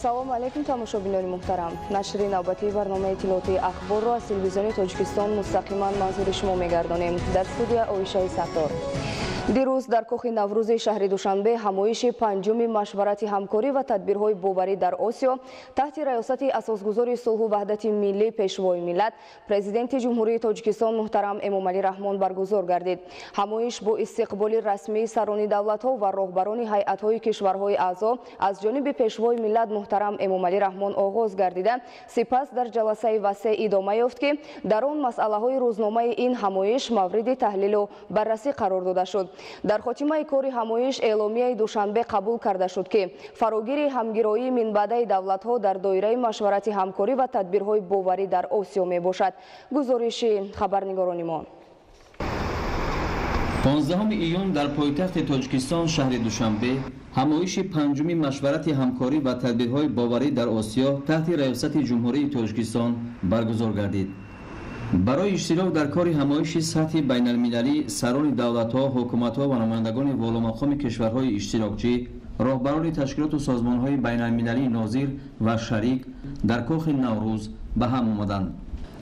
Салому алейкум, тамошобинони муҳтарам. Нашри навбатии барномаи иттилоотии Ахборро аз телевизиони Тоҷикистон мустақиман манзури шумо мегардонем. Дар студия Оишаи Саттор. Дирӯз дар кохи Наврӯзи шаҳри Душанбе ҳамоиши панҷуми машварати ҳамкорӣ ва тадбирҳои боварӣ дар Осиё таҳти раёсати асосгузори сулҳу ваҳдати миллӣ, пешвои миллат, президенти Ҷумҳурии Тоҷикистон муҳтарам Эмомалӣ Раҳмон баргузор гардид. Ҳамоиш бо истиқболи расмии сарони давлатҳо ва роҳбарони ҳайатҳои кишварҳои аъзо аз ҷониби пешвои миллат муҳтарам Эмомалӣ Раҳмон оғоз гардида, сипас дар ҷаласаи васеъ идома ёфт, ки дар он масъалаҳои рӯзномаи ин ҳамоиш мавриди таҳлилу баррасӣ қарор дода шуд. Дар хотимаи кори ҳамоиш эъломияи Душанбе қабул карда шуд, ки фарогири ҳамгироии минбаъдаи давлатҳо дар доираи машварати ҳамкорӣ ва тадбирҳои боварӣ дар Осиё мебошад. Гузориши хабарнигорони мо. 15 июн дар пойтахти Тоҷикистон, шаҳри Душанбе, ҳамоиши панҷуми машварати ҳамкорӣ ва тадбирҳои боварӣ дар Осиё таҳти раёсати Ҷумҳурии Тоҷикистон баргузор гардид. Барои иштирок дар кори ҳамоиши сатҳи байналмилалӣ сарони давлатҳо, ҳукуматҳо ва намояндагони воломақоми кишварҳои иштирокчӣ, роҳбарони ташкилоту созмонҳои байналмилалии нозир ва шарик дар кохи Наврӯз ба ҳам омаданд.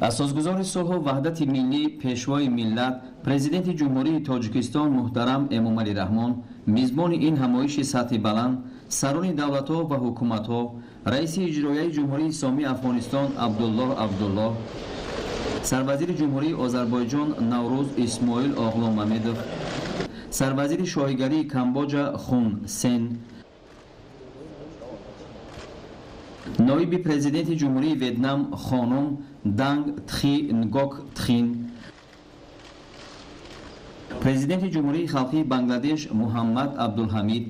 Асосгузори сулҳу ваҳдати миллӣ, пешвои миллат, президенти Ҷумҳурии Тоҷикистон муҳтарам Эмомалӣ Раҳмон мизбони ин ҳамоиши сатҳи баланд, сарони давлатҳо ва ҳукуматҳо, раиси иҷроияи Ҷумҳурии Исломии Афғонистон Абдуллоҳ Абдуллоҳ, сарвазири Ҷумҳурии Озарбойҷон Наврӯз Исмоил Оғло Мамедов, сарвазири шоҳигарии Камбоҷа Хун Сен, ноиби президенти Ҷумҳурии Ветнам хонум Данг Тхи Нгок Тхин, президенти Ҷумҳурии Халқии Бангладеш Муҳаммад Абдулҳамид,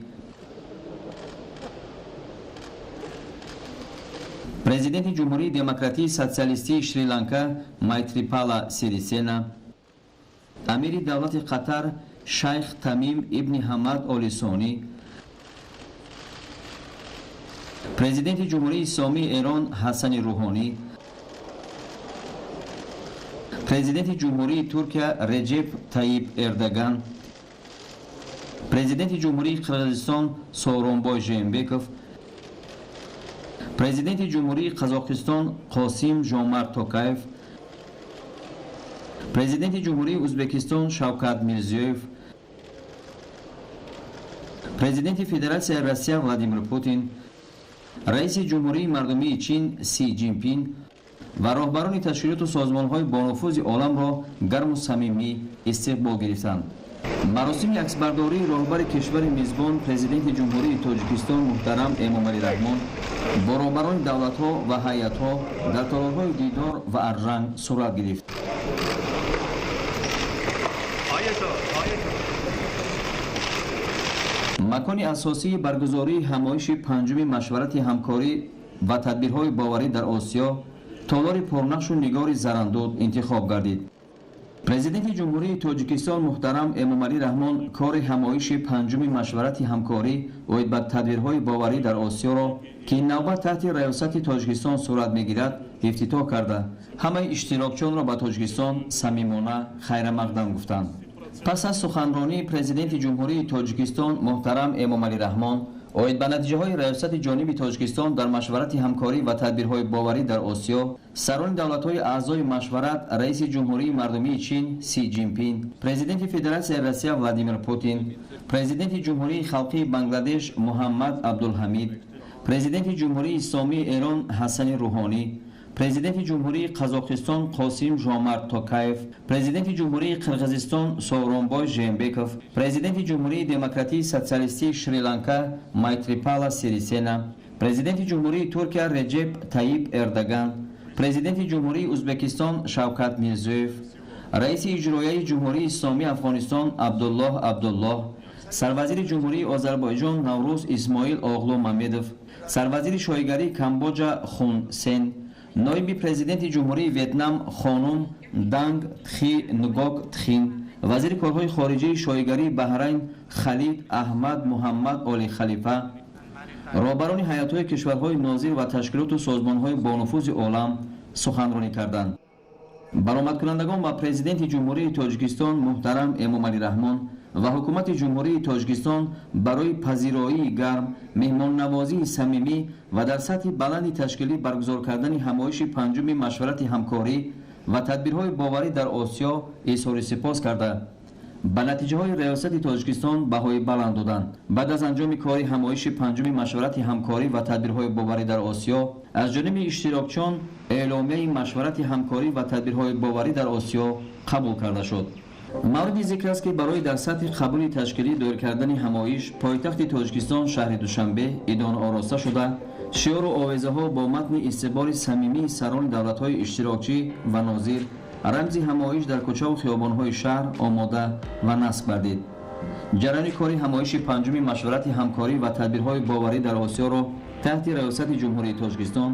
президенти Ҷумҳурии Демократии Социалистии Шри-Ланка Майтрипала Сирисена, амири давлати Қатар Шайх Тамим ибни Ҳамад Оли Сонӣ, президенти Ҷумҳурии Исломии Эрон Ҳасани Рӯҳонӣ, президенти Ҷумҳурии Туркия Реҷеп Таиб Эрдоган, президенти Ҷумҳурии Қирғизистон Сооронбой Жээнбеков, президенти Ҷумҳурии Қазоқистон Қосим Жомарт Токаев, президенти Ҷумҳурии Ӯзбекистон Шавкат Мирзиёев, президенти Федератсияи Россия Владимир Путин, раиси Ҷумҳурии Мардумии Чин Си Ҷинпин ва роҳбарони ташкилоту созмонҳои бонуфузи оламро гарму самимӣ истиқбол гирифтанд. Маросими аксбардории роҳбари кишвари мизбон, президенти Ҷумҳурии Тоҷикистон муҳтарам Эмомалӣ Раҳмон бо роҳбарони давлатҳо ва ҳайатҳо дар толорҳои дидор ва аржанг сурат гирифт. Макони асосии баргузории ҳамоиши панҷуми машварати ҳамкорӣ ва тадбирҳои боварӣ дар Осиё толори пурнақшу нигори Зарандуд интихоб гардид. Президенти Ҷумҳурии Тоҷикистон муҳтарам Эмомалӣ Раҳмон кори ҳамоиши панҷуми машварати ҳамкорӣ оид ба тадбирҳои боварӣ дар Осиёро, ки ин навбат таҳти раёсати Тоҷикистон сурат мегирад, ифтитоҳ карда, ҳамаи иштирокчиёнро ба Тоҷикистон самимона хайрамақдам гуфтанд. Пас аз суханронии президенти Ҷумҳурии Тоҷикистон муҳтарам Эмомалӣ Раҳмон оид ба натиҷаҳои раёсати ҷониби Тоҷикистон дар машварати ҳамкорӣ ва тадбирҳои боварӣ дар Осиё, сарони давлатҳои аъзои машварат, раиси Ҷумҳурии Мардумии Чин Си Ҷинпин, президенти Федератсияи Россия Владимир Путин, президенти Ҷумҳурии Халқии Бангладеш Муҳаммад Абдулҳамид, президенти Ҷумҳурии Исломии Эрон Ҳасани Рӯҳонӣ, президенти Ҷумҳурии Қазоқистон Қосим Жомарт Токаев, президенти Ҷумҳурии Қирғизистон Сооронбой Жээнбеков, президенти Ҷумҳурии Демократии Социалистии Шри-Ланка Майтрипала Сирисена, президенти Ҷумҳурии Туркия Реҷеп Таиб Эрдоган, президенти Ҷумҳурии Ӯзбекистон Шавкат Мирзиёев, раиси иҷроияи Ҷумҳурии Исломии Афғонистон Абдуллоҳ Абдуллоҳ, сарвазири Ҷумҳурии Озарбойҷон Наврӯз Исмоил Оғло Мамедов, сарвазири шоҳигарии Камбоҷа Хун Сен, ноиби президенти Ҷумҳурии Ветнам хонум Данг Тхи Нгок Тхин, вазири корҳои хориҷии шоҳигарии Баҳрайн Халид Аҳмад Муҳаммад Оли Халифа, роҳбарони ҳайатҳои кишварҳои нозир ва ташкилоту созмонҳои бонуфузи олам суханронӣ карданд. Баромадкунандагон ба Президенти Ҷумҳурии Тоҷикистон муҳтарам Эмомалӣ Раҳмон ва Ҳукумати Ҷумҳурии Тоҷикистон барои пазироии гарм, меҳмоннавозии самимӣ ва дар сатҳи баланди ташкилӣ баргузор кардани ҳамоиши панҷуми машварати ҳамкорӣ ва тадбирҳои боварӣ дар Осиё изҳори сипос карда, ба натиҷаҳои риёсати Тоҷикистон баҳои баланд доданд. Баъд аз анҷоми кори ҳамоиши панҷуми машварати ҳамкорӣ ва тадбирҳои боварӣ дар Осиё аз ҷониби иштирокчиён эъломияи машварати ҳамкорӣ ва тадбирҳои боварӣ дар Осиё қабул карда шуд. Мавриди зикр аст, ки барои дар сатҳи қабули ташкилӣ доир кардани ҳамоиш пойтахти Тоҷикистон шаҳри Душанбе идона ороста шуда, шиору овезаҳо бо матни истиқболи самимии сарони давлатҳои иштирокчӣ ва нозир рамзи ҳамоиш дар кӯчаву хиёбонҳои шаҳр омода ва насб гардид. Ҷараёни кори ҳамоиши панҷуми машварати ҳамкорӣ ва тадбирҳои боварӣ дар Осиёро таҳти риёсати Ҷумҳурии Тоҷикистон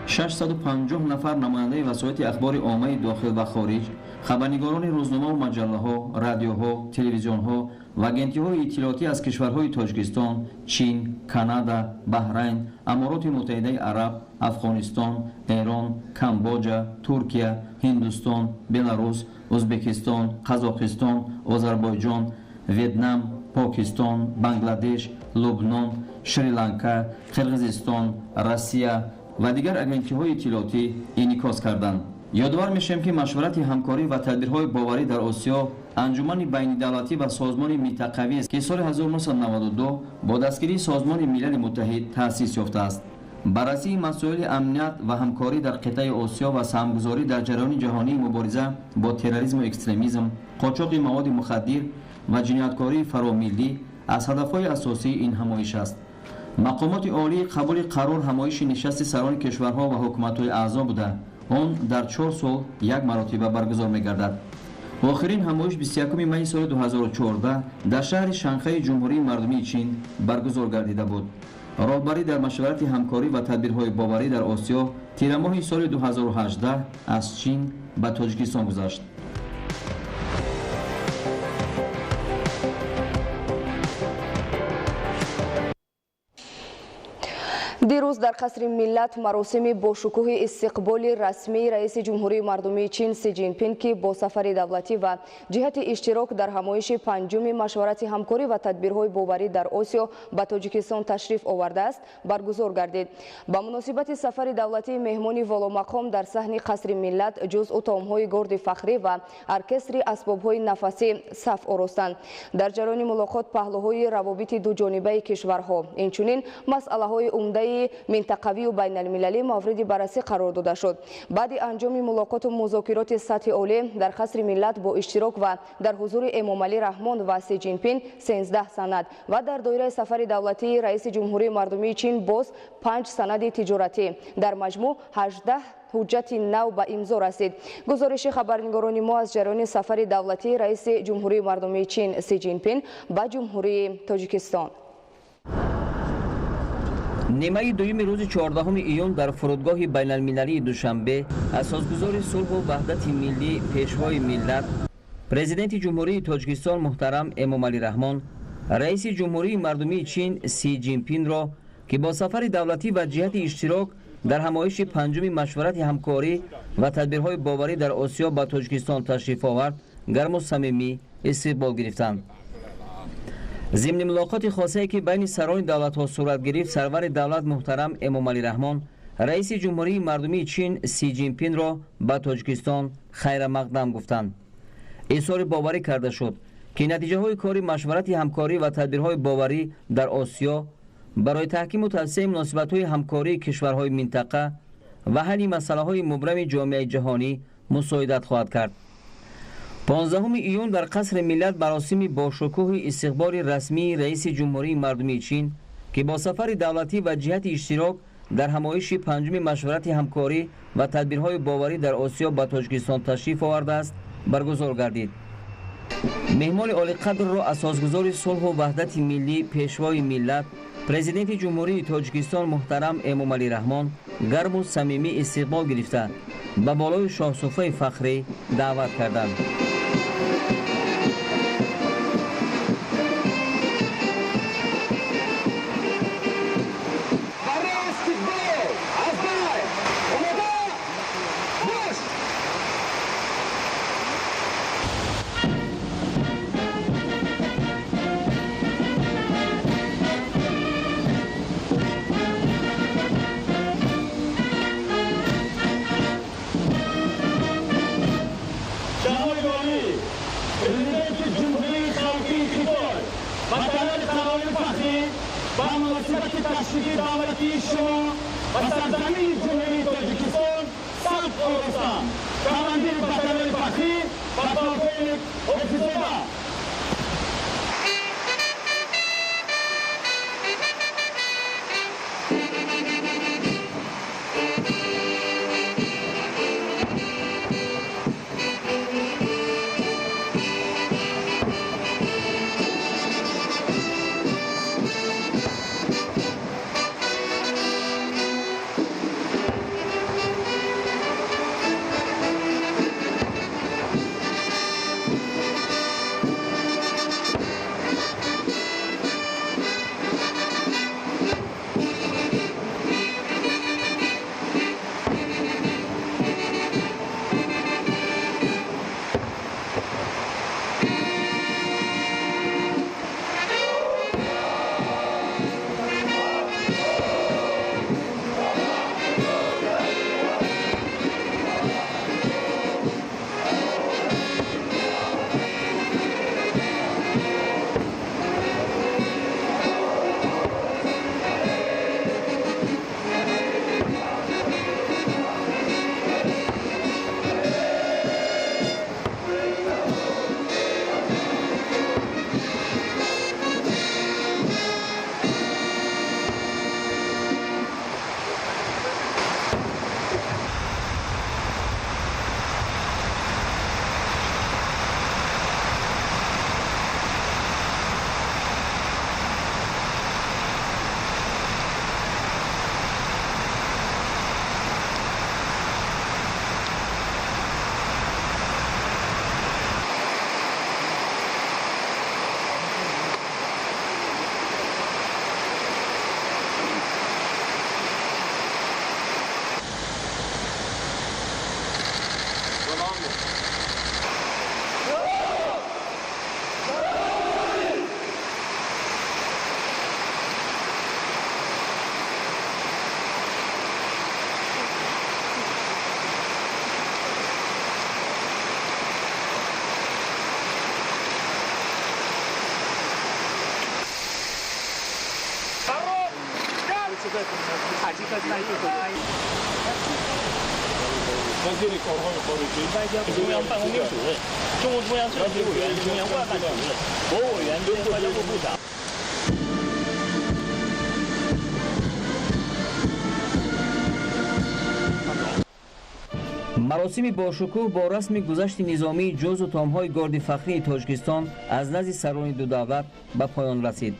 650 нафар намояндаи васоити ахбори оммаи дохил ва хориҷ, хабарнигорони рӯзномаву маҷаллаҳо, радиоҳо, телевизионҳо ва агентиҳои иттилоотӣ аз кишварҳои Тоҷикистон, Чин, Канада, Баҳрайн, Амороти Муттаҳидаи Араб, Афғонистон, Эрон, Камбоҷа, Туркия, Ҳиндустон, Беларус, Ӯзбекистон, Қазоқистон, Озарбойҷон, Ветнам, Покистон, Бангладеш, Лубнон, Шри-Ланка, Қирғизистон, Россия ва дигар агентиҳои иттилоотӣ инъикос карданд. Ёдовар мешавем, ки машварати ҳамкорӣ ва тадбирҳои боварӣ дар Осиё анҷумани байнидавлатӣ ва созмони минтақавист, ки соли 1992 бо дастгирии Созмони Милали Муттаҳид таъсис ёфтааст. Баррасии масоили амният ва ҳамкорӣ дар қитъаи Осиё ва саҳмгузорӣ дар ҷараёни ҷаҳонии мубориза бо терроризму экстремизм, қочоқи маводи мухаддир ва ҷинояткории фаромиллӣ аз ҳадафҳои асосии ин ҳамоиш аст. Мақомоти олии қабули қарор ҳамоиши нишасти сарони кишварҳо ва ҳукуматҳои аъзо буда, он дар 4 сол як маротиба баргузор мегардад. Охирин ҳамоиш 21 майи соли 2014 дар шаҳри Шанхаи Ҷумҳурии Мардумии Чин баргузор гардида буд. Роҳбарӣ дар машварати ҳамкорӣ ва тадбирҳои боварӣ дар Осиё тирамоҳи соли 2018 аз Чин ба Тоҷикистон гузашт. Дирӯз дар қасри миллат маросими бошукӯҳи истиқболи расмии раиси Ҷумҳурии Мардумии Чин Си Ҷинпин, ки бо сафари давлатӣ ва ҷиҳати иштирок дар ҳамоиши панҷуми машварати ҳамкорӣ ва тадбирҳои боварӣ дар Осиё ба Тоҷикистон ташриф овардааст, баргузор гардид. Ба муносибати сафари давлатии меҳмони воломақом дар саҳни қасри миллат ҷузъу таомҳои горди фахрӣ ва оркестри асбобҳои нафасӣ саф оростанд. Дар ҷараёни мулоқот паҳлӯҳои равобити дуҷонибаи кишварҳо, инчунин масъалаҳои умдаи минтақавию байналмилалӣ мавриди баррасӣ қарор дода шуд. Баъди анҷоми мулоқоту музокироти сатҳи олӣ дар қасри миллат бо иштирок ва дар ҳузури Эмомалӣ Раҳмон ва Си Ҷинпин 13 санад ва дар доираи сафари давлатии раиси Ҷумҳурии Мардумии Чин боз 5 санади тиҷоратӣ, дар маҷмӯъ 18 ҳуҷҷати нав ба имзо расид. Гузориши хабарнигорони мо аз ҷараёни сафари давлатии раиси Ҷумҳурии Мардумии Чин Си Ҷинпин ба Ҷумҳурии Тоҷикистон. Нимаи дуюми рӯзи 14 июн дар фурудгоҳи байналмилалии Душанбе асосгузори сулҳу ваҳдати миллӣ, пешвои миллат, Президенти Ҷумҳурии Тоҷикистон муҳтарам Эмомалӣ Раҳмон раиси Ҷумҳурии Мардумии Чин Си Ҷинпинро, ки бо сафари давлатӣ ва ҷиҳати иштирок дар ҳамоиши панҷуми машварати ҳамкорӣ ва тадбирҳои боварӣ дар Осиё ба Тоҷикистон ташриф овард, гарму самимӣ истиқбол гирифтанд. Зимни мулоқоти хосае, ки байни сарони давлатҳо сурат гирифт, сарвари давлат муҳтарам Эмомалӣ Раҳмон раиси Ҷумҳурии Мардумии Чин Си Ҷинпинро ба Тоҷикистон хайрамақдам гуфтанд. Изҳори боварӣ карда шуд, ки натиҷаҳои кори машварати ҳамкорӣ ва тадбирҳои боварӣ дар Осиё барои таҳкиму тавсеаи муносибатҳои ҳамкории кишварҳои минтақа ва ҳалли масъалаҳои мубрами ҷомеаи ҷаҳонӣ мусоидат хоҳад кард. 15 июн дар қасри миллат маросими бошукӯҳи истиқболи расмии раиси Ҷумҳурии Мардумии Чин, ки бо сафари давлатӣ ва ҷиҳати иштирок дар ҳамоиши панҷуми машварати ҳамкорӣ ва тадбирҳои боварӣ дар Осиё ба Тоҷикистон ташриф овардааст, баргузор гардид. Меҳмони олиқадрро асосгузори сулҳу ваҳдати миллӣ, пешвои миллат, Президенти Ҷумҳурии Тоҷикистон муҳтарам Эмомалӣ Раҳмон гарму самимӣ истиқбол гирифта, ба болои шоҳсуфраи фахрӣ даъват карданд. Батальони сарои фахрӣ ба муносибати ташрифи давлатии шумо ба сарзамини Ҷумҳурии Тоҷикистон сабт оростам. Командири батальони фахрӣ подполковник Ҳофиззода. Маросими бошукӯҳ бо расми гузашти низомии ҷузу томҳои горди фахрии Тоҷикистон аз назди сарони ду давлат ба поён расид.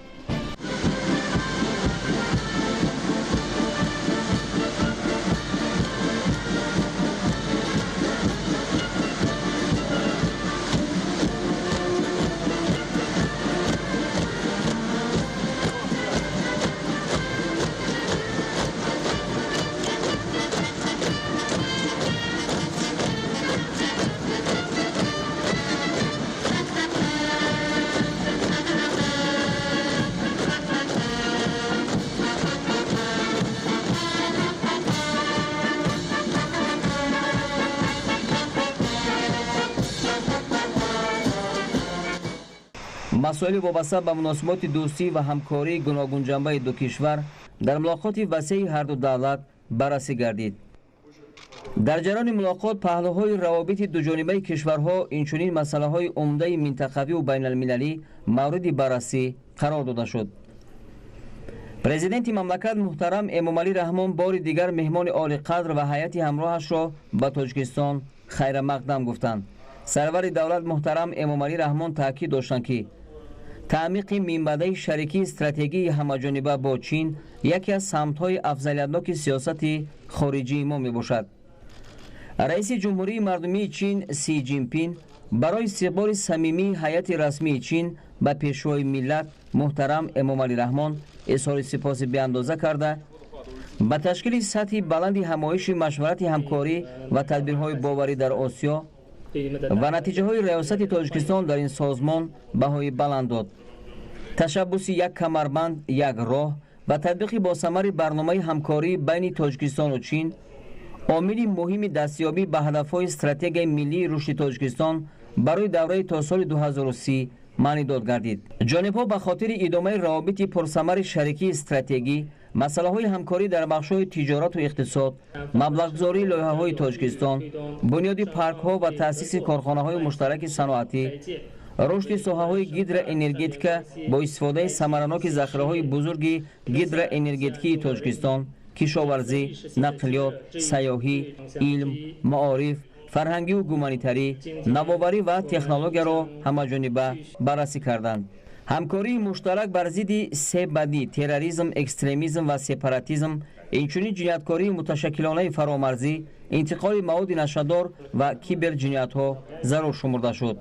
Масоили вобаста ба муносиботи дӯстӣ ва ҳамкории гуногунҷанбаи ду кишвар дар мулоқоти васеи ҳарду давлат баррасӣ гардид. Дар ҷараёни мулоқот паҳлӯҳои равобити дуҷонибаи кишварҳо, инчунин масъалаҳои умдаи минтақавию байналмилалӣ мавриди баррасӣ қарор дода шуд. Президенти мамлакат муҳтарам Эмомалӣ Раҳмон бори дигар меҳмони олиқадр ва ҳайати ҳамроҳашро ба Тоҷикистон хайрамақдам гуфтанд. Сарвари давлат муҳтарам Эмомалӣ Раҳмон таъкид доштанд, ки таъмиқи минбаъдаи шарикии стратегии ҳамаҷониба бо Чин яке аз самтҳои афзалиятноки сиёсати хориҷии мо мебошад. Раиси Ҷумҳурии Мардумии Чин Си Ҷинпин барои истиқболи самимии ҳайати расмии Чин ба пешвои миллат муҳтарам Эмомалӣ Раҳмон изҳори сипоси беандоза карда, ба ташкили сатҳи баланди ҳамоиши машварати ҳамкорӣ ва тадбирҳои боварӣ дар Осиё ва натиҷаҳои риёсати Тоҷикистон дар ин созмон баҳои баланд дод. Ташаббуси як камарбанд як роҳ ва татбиқи босамари барномаи ҳамкорӣ байни Тоҷикистону Чин омили муҳими дастёбӣ ба ҳадафҳои стратегияи миллии рушди Тоҷикистон барои давраи то соли 2030 Маънидод гардид. Ҷонибҳо ба хотири идомаи равобити пурсамари шарикии стратегӣ, масъалаҳои ҳамкорӣ дар бахшҳои тиҷорату иқтисод, маблағгузории лоиҳаҳои Тоҷикистон, бунёди паркҳо ва таъсиси корхонаҳои муштараки саноатӣ, рушди соҳаҳои гидроэнергетика бо истифодаи самараноки захираҳои бузурги гидроэнергетикии Тоҷикистон, кишоварзӣ, нақлиёт, сайёҳӣ, илм, маориф, фарҳангию гуманитарӣ, навоварӣ ва технологияро ҳамаҷониба баррасӣ карданд. Ҳамкории муштарак бар зидди се бадӣ – терроризм, экстремизм ва сепаратизм, инчунин ҷинояткории муташаккилонаи фаромарзӣ, интиқоли маводи нашъадор ва киберҷиноятҳо зарур шумурда шуд.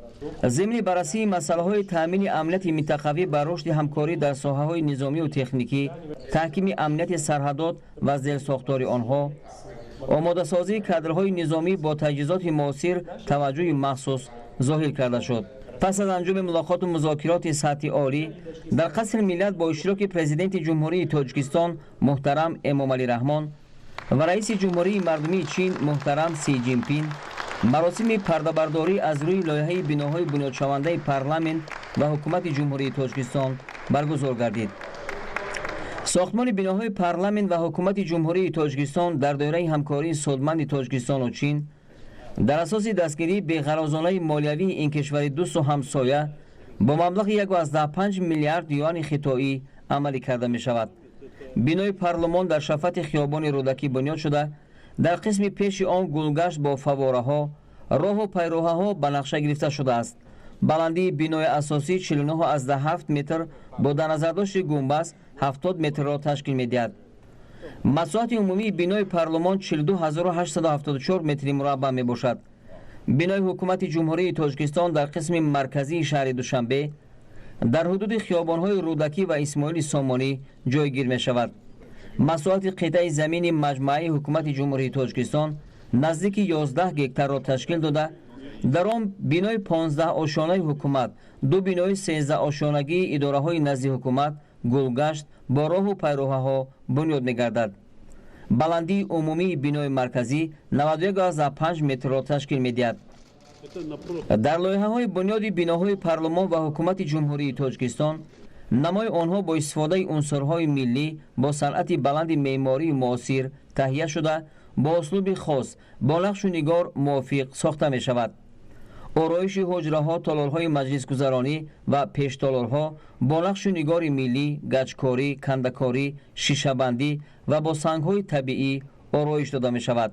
Зимни баррасии масъалаҳои таъмини амнияти минтақавӣ ба рушди ҳамкорӣ дар соҳаҳои низомию техникӣ, таҳкими амнияти сарҳадот ва зерсохтори онҳо, омодасозии кадрҳои низомӣ бо таҷҳизоти муосир таваҷҷӯҳи махсус зоҳир карда шуд. Пас аз анҷоми мулоқоту музокироти сатҳи олӣ дар Қасри Миллат бо иштироки Президенти Ҷумҳурии Тоҷикистон муҳтарам Эмомалӣ Раҳмон ва Раиси Ҷумҳурии Мардумии Чин муҳтарам Си Ҷинпин маросими пардабардорӣ аз рӯи лоиҳаи биноҳои бунёдшавандаи парламент ва ҳукумати Ҷумҳурии Тоҷикистон баргузор гардид. Сохтмони биноҳои парламент ва ҳукумати Ҷумҳурии Тоҷикистон дар доираи ҳамкории судманди Тоҷикистону Чин дар асоси дастгирии беғаразонаи молиявии ин кишвари дӯсту ҳамсоя бо маблағи 1,5 миллиард юани хитоӣ амалӣ карда мешавад. Бинои парлумон дар шафати хиёбони Рӯдакӣ бунёд шуда, дар қисми пеши он гулгашт бо фаввораҳо, роҳу пайроҳаҳо ба нақша гирифта шудааст. Баландии бинои асосӣ 49,7 метр бо дар назардошти гумбаз 70 метрро ташкил медиҳад. Масоҳати умумии бинои парлумон 42874 метри мураббаъ мебошад. Бинои ҳукумати Ҷумҳурии Тоҷикистон дар қисми марказии шаҳри Душанбе дар ҳудуди хиёбонҳои Рӯдакӣ ва Исмоили Сомонӣ ҷойгир мешавад. Масоҳати қитъаи замини маҷмӯаи ҳукумати Ҷумҳурии Тоҷикистон наздики 11 гектарро ташкил дода, дар он бинои 15 ошёнаи ҳукумат, ду бинои 13 ошёнагии идораҳои назди ҳукумат, гулгашт бо роҳу пайроҳаҳо бунёд мегардад. Баландии умумии бинои марказӣ 91,5 метрро ташкил медиҳад. Дар лоиҳаҳои бунёди биноҳои парлумон ва ҳукумати Ҷумҳурии Тоҷикистон намои онҳо бо истифодаи унсурҳои миллӣ бо санъати баланди меъмории муосир таҳия шуда, бо услуби хос бо нақшу нигор мувофиқ сохта мешавад. Ороиши ҳуҷраҳо, толорҳои маҷлисгузаронӣ ва пештолорҳо бо нақшу нигори миллӣ, гачкорӣ, кандакорӣ, шишабандӣ ва бо сангҳои табиӣ ороиш дода мешавад.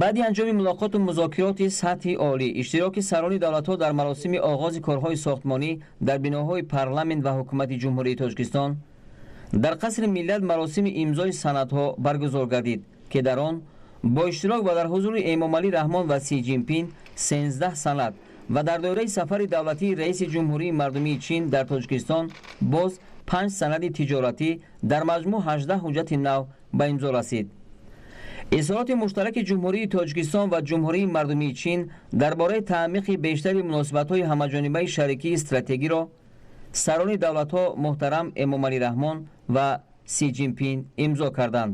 Баъди анҷоми мулоқоту музокироти сатҳи олӣ, иштироки сарони давлатҳо дар маросими оғози корҳои сохтмонӣ дар биноҳои парламент ва ҳукумати Ҷумҳурии Тоҷикистон дар Қасри Миллат маросими имзои санадҳо баргузор гардид, ки дар он бо иштирок ва дар ҳузури Эмомалӣ Раҳмон ва Си Ҷинпин 13 санад ва дар доираи сафари давлатии Раиси Ҷумҳурии Мардумии Чин дар Тоҷикистон боз 5 санади тиҷоратӣ дар маҷмӯъ 18 ҳуҷҷати нав ба имзо расид. Изҳороти муштараки Ҷумҳурии Тоҷикистон ва Ҷумҳурии Мардумии Чин дар бораи таъмиқи бештари муносибатҳои ҳамаҷонибаи шарикии стратегиро сарони давлатҳо муҳтарам Эмомалӣ Раҳмон ва Си Ҷинпин имзо карданд.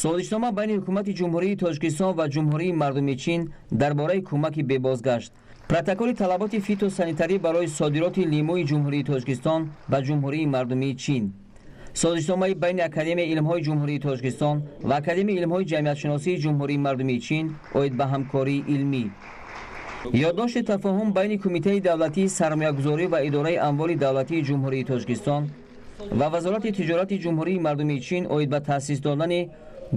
Созишнома байни ҳукумати Ҷумҳурии Тоҷикистон ва Ҷумҳурии Мардумии Чин дар бораи кӯмаки бебозгашт, протоколи талаботи фитосанитарӣ барои содироти лимӯи Ҷумҳурии Тоҷикистон ба Ҷумҳурии Мардумии Чин, созишномаи байни Академияи илмҳои Ҷумҳурии Тоҷикистон ва Академияи илмҳои ҷамъиятшиносии Ҷумҳурии Мардумии Чин оид ба ҳамкории илмӣ, ёддошти тафоҳум байни Кумитаи давлатии сармоягузорӣ ва идораи амволи давлатии Ҷумҳурии Тоҷикистон ва Вазорати тиҷорати Ҷумҳурии Мардумии Чин оид ба таъсис додани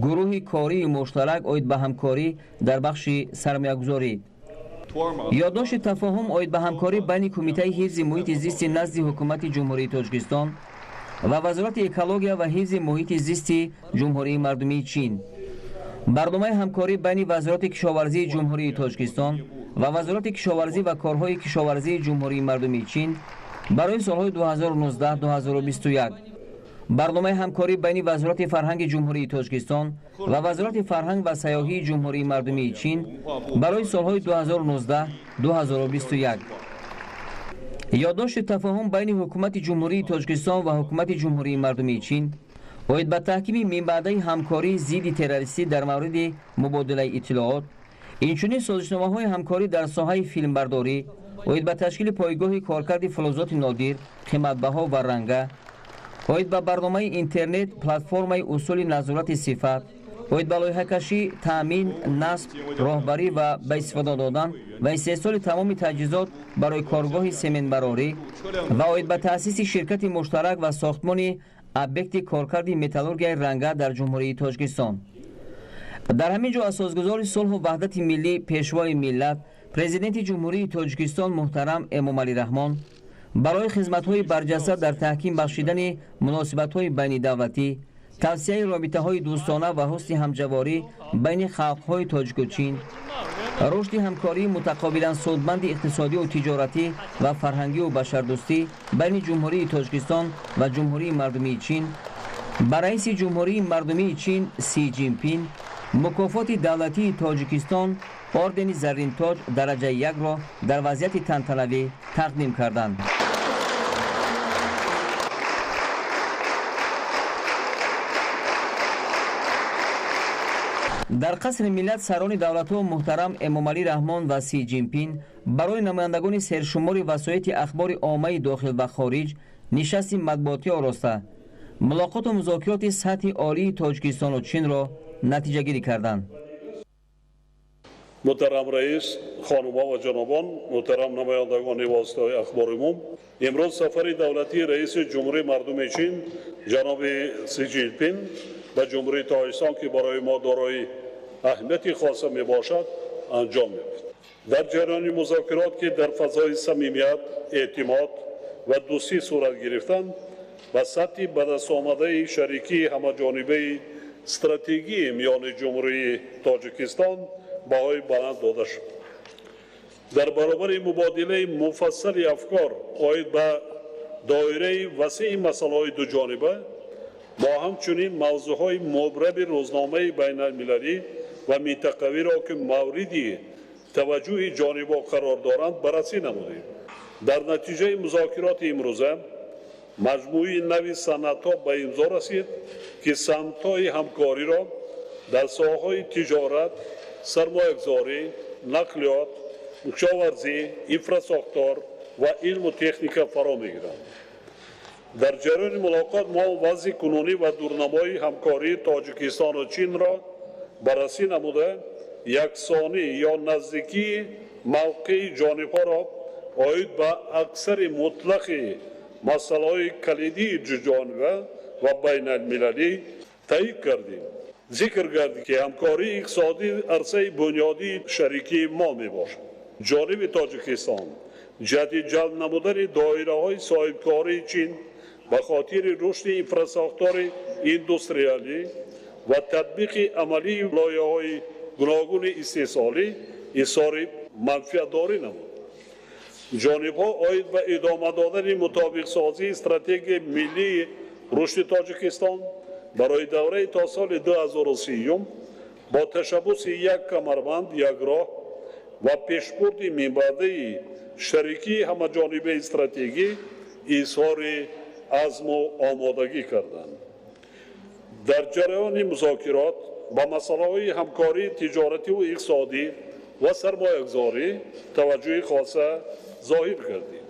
гурӯҳи кории муштарак оид ба ҳамкорӣ дар бахши сармоягузорӣ, ёддошти тафоҳум оид ба ҳамкорӣ байни Кумитаи ҳифзи муҳити зисти назди ҳукумати Ҷумҳурии Тоҷикистон ва Вазорати экология ва ҳифзи муҳити зисти Ҷумҳурии Мардумии Чин, барномаи ҳамкорӣ байни Вазорати кишоварзии Ҷумҳурии Тоҷикистон ва Вазорати кишоварзӣ ва корҳои кишоварзии Ҷумҳурии Мардумии Чин барои солҳои 2019-2021, барномаи ҳамкорӣ байни Вазорати фарҳанги Ҷумҳурии Тоҷикистон ва Вазорати фарҳанг ва сайёҳии Ҷумҳурии Мардумии Чин барои солҳои 2019-2021. Ёддошти тафоҳум байни Ҳукумати Ҷумҳурии Тоҷикистон ва Ҳукумати Ҷумҳурии Мардумии Чин оид ба таҳкими минбаъдаи ҳамкории зидди террористӣ дар мавриди мубодилаи иттилоот, инчунин созишномаҳои ҳамкорӣ дар соҳаи филмбардорӣ оид ба ташкили пойгоҳи коркарди филозоти нодир, қиматбаҳо ва ранга, оид ба барномаи интернет, платформаи усули назорати сифат, оид ба лоиҳакашӣ, таъмин, насб, роҳбарӣ ва ба истифода додан ва истеҳсоли тамоми таҷҳизот барои коргоҳи сементбарорӣ ва оид ба таъсиси ширкати муштарак ва сохтмони объекти коркарди металлургияи ранга дар Ҷумҳурии Тоҷикистон. Дар ҳамин ҷо асосгузори сулҳу ваҳдати миллӣ, Пешвои миллат, Президенти Ҷумҳурии Тоҷикистон муҳтарам Эмомалӣ Раҳмон барои хизматҳои барҷаста дар таҳким бахшидани муносибатҳои байнидавлатӣ, тавсияи робитаҳои дӯстона ва ҳусни ҳамҷаворӣ байни халқҳои тоҷику чин, рушди ҳамкории мутақобилан судманди иқтисодию тиҷоратӣ ва фарҳангию башардӯстӣ байни Ҷумҳурии Тоҷикистон ва Ҷумҳурии Мардумии Чин ба раиси Ҷумҳурии Мардумии Чин Си Ҷинпин мукофоти давлатии Тоҷикистон ордени Зарринтоҷ дараҷаи якро дар вазъияти тантанавӣ тақдим карданд. Дар қасри миллат сарони давлатҳо муҳтарам Эмомалӣ Раҳмон ва Си Ҷинпин барои намояндагони сершумори васоити ахбори оммаи дохил ва хориҷ нишасти матбуотӣ ороста, мулоқоту музокироти сатҳи олии Тоҷикистону Чинро натиҷагирӣ карданд. Муҳтарам раис, хонумҳо ва ҷанобон, муҳтарам намояндагони воситаҳои ахбори умум, имрӯз сафари давлатии раиси Ҷумҳурии Мардуми Чин ҷаноби Си Ҷинпин ба Ҷумҳурии Тоҷикистон, ки барои мо дорои аҳамияти хоса мебошад, анҷом меёфт. Дар ҷараёни музокирот, ки дар фазои самимият, эътимод ва дӯстӣ сурат гирифтанд, ба сатҳи ба даст омадаи шарикии ҳамаҷонибаи стратегии миёни Ҷумҳурии Тоҷикистон баҳои баланд дода шуд. Дар баробари мубодилаи муфассали афкор оид ба доираи васеи масъалаҳои дуҷониба, мо ҳамчунин мавзӯъҳои мубраби рӯзномаи байналмилалӣ ва минтақавиро, ки мавриди таваҷҷӯҳи ҷонибҳо қарор доранд, баррасӣ намудем. Дар натиҷаи музокироти имрӯза маҷмӯи нави санадҳо ба имзо расид, ки самтҳои ҳамкориро дар соҳаҳои тиҷорат, сармоягузорӣ, нақлиёт, кишоварзӣ, инфрасохтор ва илму техника фаро мегиранд. Дар ҷараёни мулоқот мо вазъи кунунӣ ва дурнамои ҳамкории Тоҷикистону Чинро баррасӣ намуда, яксонӣ ё наздикии мавқеи ҷонибҳоро оид ба аксари мутлақи масъалаҳои калидии дуҷониба ва байналмилалӣ таъйид кардем. Зикр гардид, ки ҳамкории иқтисодӣ арсаи бунёдии шарикии мо мебошад. Ҷониби Тоҷикистон ҷиҳати ҷалб намудани доираҳои соҳибкории Чин ба хотири рушди инфрасохтори индустриалӣ ва татбиқи амалии лоиҳаҳои гуногуни истеҳсолӣ изҳори манфиатдорӣ намуд. Ҷонибҳо оид ба идома додани мутобиқсозии стратегияи миллии рушди Тоҷикистон барои давраи то соли 2030 бо ташаббуси як камарбанд, як роҳ ва пешбурди минбаъдаи шарикии ҳамаҷонибаи стратегӣ изҳори азму омодагӣ карданд. Дар ҷараёни музокирот ба масъалаҳои ҳамкории тиҷоративу иқтисодӣ ва сармоягузорӣ таваҷҷӯҳи хоса зоҳир гардид.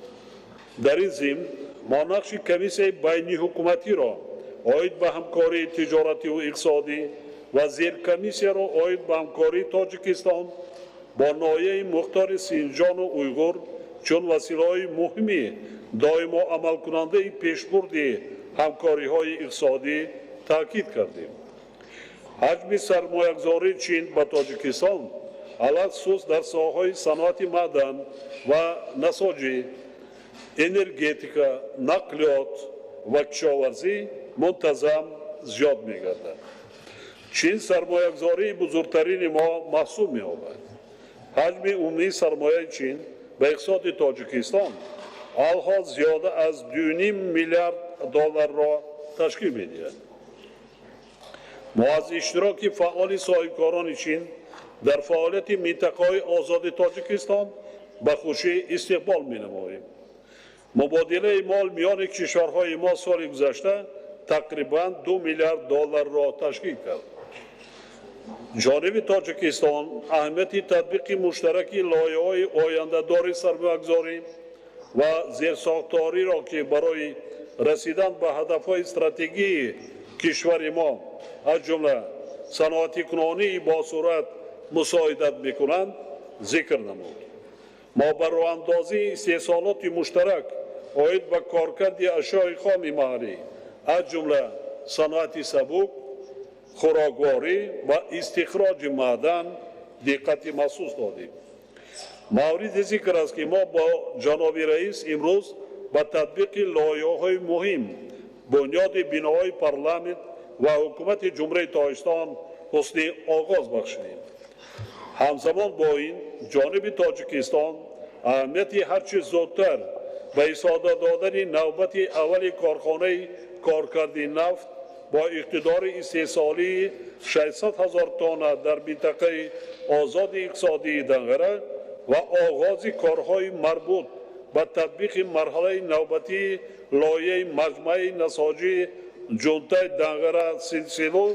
Дар ин зимн мо нақши комиссияи байниҳукуматиро оид ба ҳамкории тиҷоративу иқтисодӣ ва зеркомиссияро оид ба ҳамкории Тоҷикистон бо ноҳияи мухтори Синҷону Уйғур чун василаҳои муҳими доимо амалкунандаи пешбурди ҳамкориҳои иқтисодӣ таъкид кардем. Ҳаҷми сармоягузории Чин ба Тоҷикистон алахусус дар соҳаҳои саноати маъдан ва насоҷӣ, энергетика, нақлиёт ва кишоварзӣ мунтазам зиёд мегардад. Чин сармоягузории бузургтарини мо маҳсуб меёбад. Ҳаҷми умумии сармояи Чин ба иқтисоди Тоҷикистон алҳол зиёда аз 2,5 миллиард долларро ташкил медиҳад. Мо аз иштироки фаъоли соҳибкорони Чин дар фаъолияти минтақаҳои озоди Тоҷикистон ба хушӣ истиқбол менамоем. Мубодилаи мол миёни кишварҳои мо соли гузашта тақрибан 2 миллиард долларро ташкил кард. Ҷониби Тоҷикистон аҳамияти татбиқи муштараки лоиҳаҳои ояндадори сармоягузорӣ ва зерсохториро, ки барои расидан ба ҳадафҳои стратегии кишвари мо, аз ҷумла саноатикунонии босуръат мусоидат мекунанд, зикр намуд. Мо ба роҳандозии истеҳсолоти муштарак оид ба коркарди ашёи хоми маҳаллӣ, аз ҷумла саноати сабук, хӯрокворӣ ва истихроҷи маъдан диққати махсус додем. Мавриди зикр аст, ки мо бо ҷаноби раис имрӯз ба татбиқи лоиҳаҳои муҳим бунёди биноҳои парламент ва ҳукумати Ҷумҳурии Тоҷикистон ҳусни оғоз бахшидем. Ҳамзамон бо ин ҷониби Тоҷикистон аҳамияти ҳарчи зудтар ба истифода додани навбати аввали корхонаи коркарди нафт бо иқтидори истеҳсолии 600 ҳазор тонна дар минтақаи озоди иқтисодии Данғара ва оғози корҳои марбут ба татбиқи марҳалаи навбатии лоиҳаи маҷмӯаи насоҷии ҷунтаи Данғара Силсилу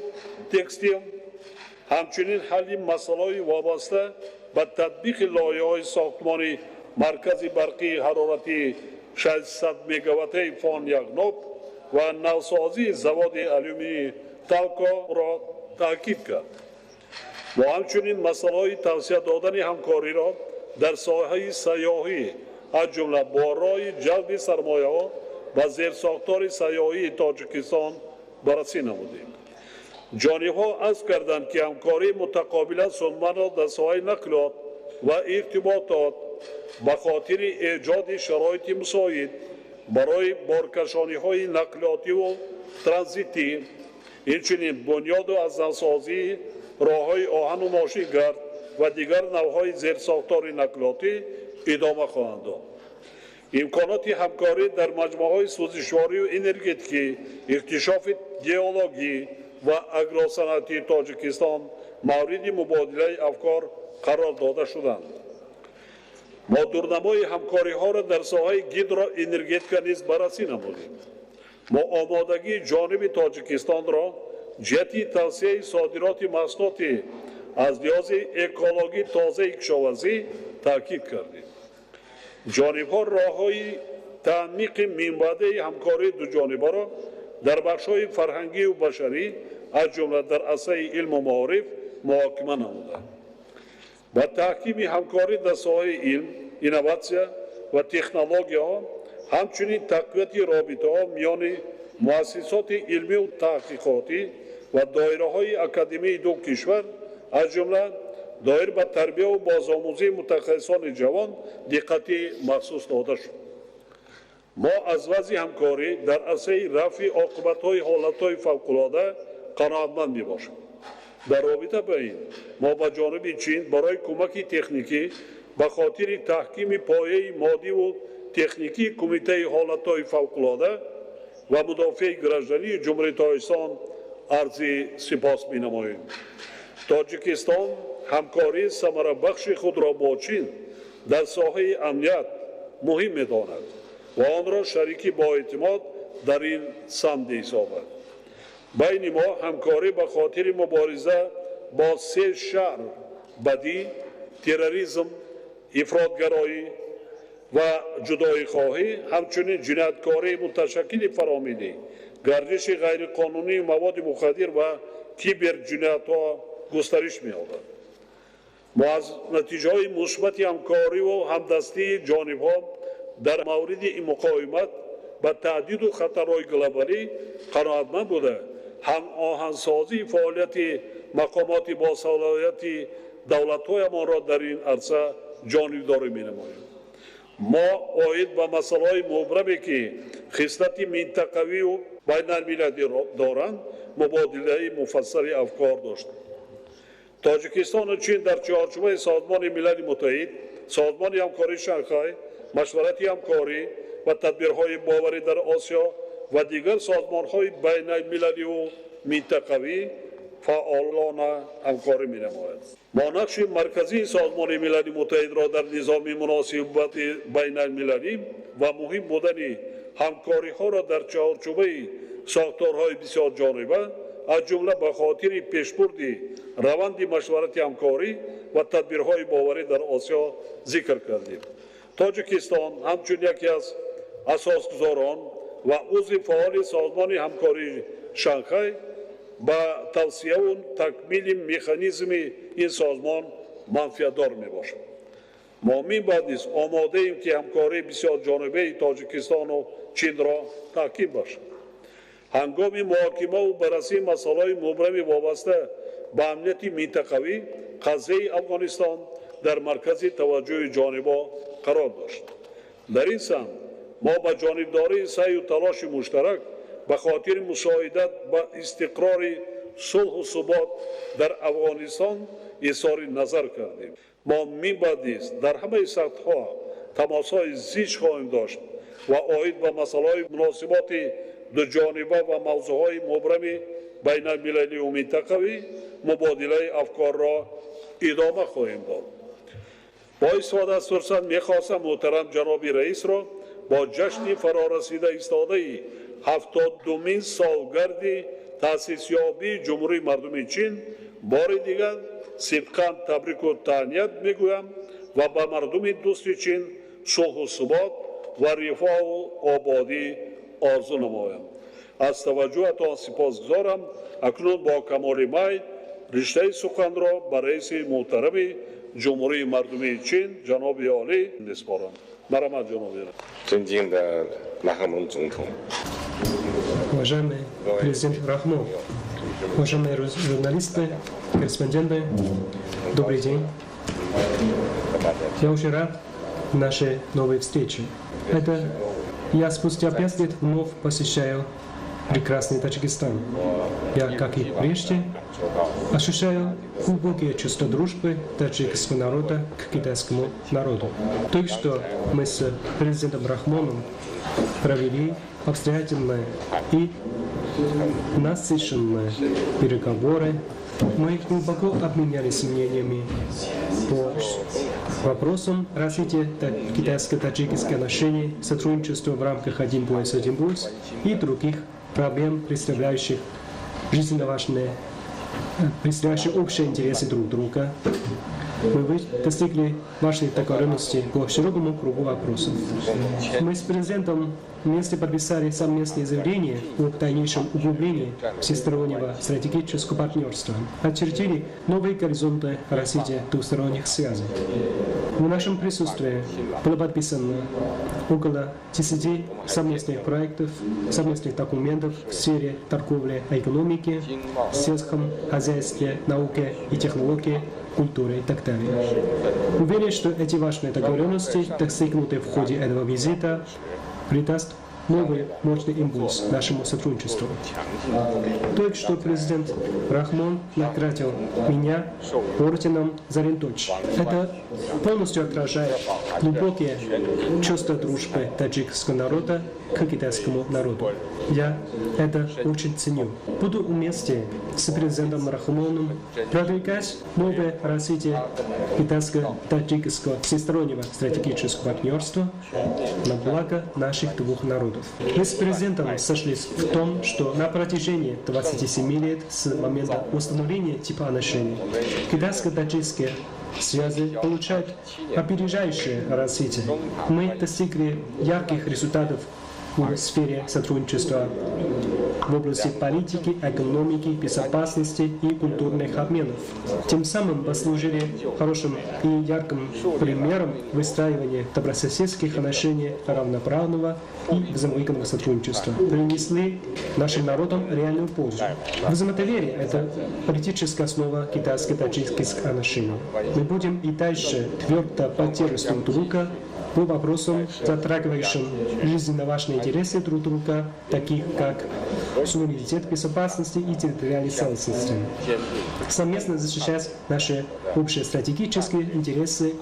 текстил, ҳамчунин ҳалли масъалаҳои вобаста ба татбиқи лоиҳаҳои сохтмони маркази барқии ҳароратии 600 мегаваттаи Фон Яғноб ва навсозии заводи алюминии Талкоро таъкид кард. Мо ҳамчунин масъалаҳои тавсия додани ҳамкориро дар соҳаи сайёҳӣ, аз ҷумла бо роҳи ҷалби сармояҳо ба зерсохтори сайёҳии Тоҷикистон баррасӣ намудем. Ҷонибҳо азм карданд, ки ҳамкории мутақобила судмандро дар соҳаи нақлиёт ва иртиботот ба хотири эҷоди шароити мусоид барои боркашониҳои нақлиётиву транзитӣ, инчунин бунёду аз навсозии роҳҳои оҳану мошингард ва дигар навъҳои зерсохтори нақлиётӣ идома хоҳанд дод. Имконоти ҳамкорӣ дар маҷмӯаҳои сӯзишворию энергетикӣ, иктишофи геологӣ ва агросаноатии Тоҷикистон мавриди мубодилаи афкор қарор дода шуданд. Мо дурнамои ҳамкориҳоро дар соҳаи гидроэнергетика низ баррасӣ намудем. Мо омодагии ҷониби Тоҷикистонро ҷиҳати тавсияи содироти маҳсулоти аз лиҳози экологӣ тозаи кишоварзӣ таъкид кардем. Ҷонибҳо роҳҳои таъмиқи минбаъдаи ҳамкории дуҷонибаро дар бахшҳои фарҳангию башарӣ, аз ҷумла дар арсаи илму маориф муҳокима намуданд. Ба таҳкими ҳамкорӣ дар соҳаи илм, инноватсия ва технологияҳо, ҳамчунин тақвияти робитаҳо миёни муассисоти илмию таҳқиқотӣ ва доираҳои академияи ду кишвар, аз ҷумла доир ба тарбияву бозомӯзии мутахассисони ҷавон диққати махсус дода шуд. Мо аз вазъи ҳамкорӣ дар арсаи рафъи оқибатҳои ҳолатҳои фавқулода қаноатманд мебошем. Дар робита ба ин мо ба ҷониби Чин барои кӯмаки техникӣ ба хотири таҳкими пояи моддиву техникии Кумитаи ҳолатҳои фавқулода ва мудофиаи граждании Ҷумҳурии Тоҷикистон арзи сипос менамоем. Тоҷикистон ҳамкории самарабахши худро бо Чин дар соҳаи амният муҳим медонад ва онро шарики боэътимод дар ин самт меҳисобад. Байни мо ҳамкорӣ ба хотири мубориза бо се шаҳр бадӣ, терроризм, ифротгароӣ ва ҷудоихоҳӣ, ҳамчунин ҷинояткории муташаккили фаромиллӣ, гардиши ғайриқонунии маводи мухаддир ва киберҷиноятҳо густариш меёбад. Мо аз натиҷаҳои мусбати ҳамкориву ҳамдастии ҷонибҳо дар мавриди муқовимат ба таҳдиду хатарҳои глобалӣ қаноатманд буда, ҳамоҳангсозии фаъолияти мақомоти босалоҳияти давлатҳоямонро дар ин арса ҷонибдорӣ менамоем. Мо оид ба масъалаҳои мубраме, ки хислати минтақавию байналмилалӣ доранд, мубодилаи муфассали афкор доштем. Тоҷикистону Чин дар чорчӯбаи Созмони Милали Муттаҳид, Созмони ҳамкории Шанхай, машварати ҳамкорӣ ва тадбирҳои боварӣ дар Осиё ва дигар созмонҳои байналмилаливу минтақавӣ фаъолона ҳамкорӣ менамояд. Мо нақши марказии Созмони Милали Муттаҳидро дар низоми муносибати байналмилалӣ ва муҳим будани ҳамкориҳоро дар чаҳорчӯбаи сохторҳои бисёрҷониба, аз ҷумла ба хотири пешбурди раванди машварати ҳамкорӣ ва тадбирҳои боварӣ дар Осиё зикр кардем. Тоҷикистон ҳамчун яке аз асосгузорон ва узви фаъоли Созмони ҳамкории Шанхай ба тавсияву такмили механизми ин созмон манфиатдор мебошад. Мо минбаъд низ омодаем, ки ҳамкории бисёрҷонибаи Тоҷикистону Чинро таҳким бахшад. Ҳангоми муҳокимаву баррасии масъалаҳои мубрами вобаста ба амнияти минтақавӣ, қазияи Афғонистон дар маркази таваҷҷӯҳи ҷонибҳо қарор дошт. Дар ин самт мо ба ҷонибдории саъю талоши муштарак ба хотири мусоидат ба истиқрори сулҳу субот дар Афғонистон изҳори назар кардем. Мо минбаъд низ дар ҳамаи сатҳҳо тамосҳои зич хоҳем дошт ва оид ба масъалаҳои муносиботи дуҷониба ва мавзӯъҳои мубрами байналмилалию минтақавӣ мубодилаи афкорро идома хоҳем дод. Бо истифода аз фурсат мехостам муҳтарам ҷаноби раисро бо ҷашни фарорасида истодаи 72-мин солгарди таъсисёбии Ҷумҳурии Мардумии Чин бори дигар сидқан табрику таҳният мегӯям ва ба мардуми дӯсти Чин сулҳу субот ва рифоҳу ободӣ орзу намоям. Аз таваҷҷӯҳатон сипосгузорам. Акнун бо камоли майл риштаи суханро ба раиси муҳтарами Ҷумҳурии Мардумии Чин ҷаноби олӣ месупорам. Марҳамат, ҷаноби. Уважаемый президент Рахмон, уважаемые журналисты, корреспонденты, добрый день. Я очень рад нашей новой встрече. Это я спустя 5 лет вновь посещаю прекрасный Таджикистан. Я, как и прежде, ощущаю глубокие чувства дружбы таджикского народа к китайскому народу. Только что мы с президентом Рахмоном провели обстоятельные и насыщенные переговоры. Мы глубоко обменялись мнениями по вопросам развития китайско-таджикских отношений, сотрудничества в рамках «Один пояс, один путь» и других проблем, представляющих жизненно важные, представляющих общие интересы друг друга. Мы достигли важной договоренности по широкому кругу вопросов. Мы с президентом вместе подписали совместное заявление о дальнейшем углублении всестороннего стратегического партнерства, очертили новые горизонты развития двусторонних связей. В нашем присутствии было подписано около 10 совместных проектов, совместных документов в сфере торговли, экономики, сельском хозяйстве, науке и технологии, культуры и так далее. Уверен, что эти важные договоренности, достигнутые в ходе этого визита, придаст новый мощный импульс нашему сотрудничеству. Только что президент Рахмон наградил меня орденом Заринточ. Это полностью отражает глубокие чувства дружбы таджикского народа к китайскому народу. Я это очень ценю. Буду вместе с президентом Рахмоном продвигать новое развитие китайско-таджикского всестороннего стратегического партнерства на благо наших двух народов. Мы с президентом сошлись в том, что на протяжении 27 лет с момента установления типа отношений китайско-таджикские связи получают опережающее развитие. Мы достигли ярких результатов в сфере сотрудничества в области политики, экономики, безопасности и культурных обменов. Тем самым послужили хорошим и ярким примером выстраивания добрососедских отношений, равноправного и взаимовыгодного сотрудничества. Принесли нашим народам реальную пользу. Взаимодоверие – это политическая основа китайско-таджикских отношений. Мы будем и дальше твердо поддерживать друг друга по вопросам, затрагивающим жизненно важные интересы друг друга, таких как суверенитет, безопасности и территориальной целостности. Совместно защищать наши общие стратегические интересы,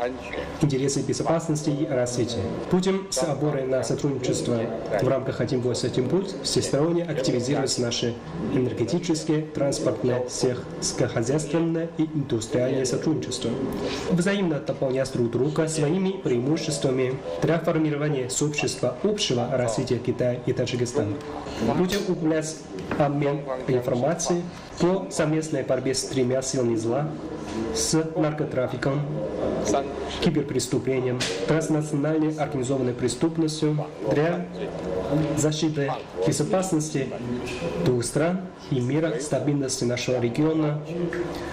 интересы безопасности и развития. Будем с опорой на сотрудничество в рамках «Один пояс, один путь» всесторонне активизировать наши энергетические, транспортное, сельскохозяйственное и индустриальное сотрудничество. Взаимно дополнять друг друга своими преимуществами для формирования сообщества общего развития Китая и Таджикистана. Будем углублять обмен информацией по совместной борьбе с тремя силами зла, с наркотрафиком, киберпреступлением, транснациональной организованной преступностью для защиты безопасности двух стран и мира, стабильности нашего региона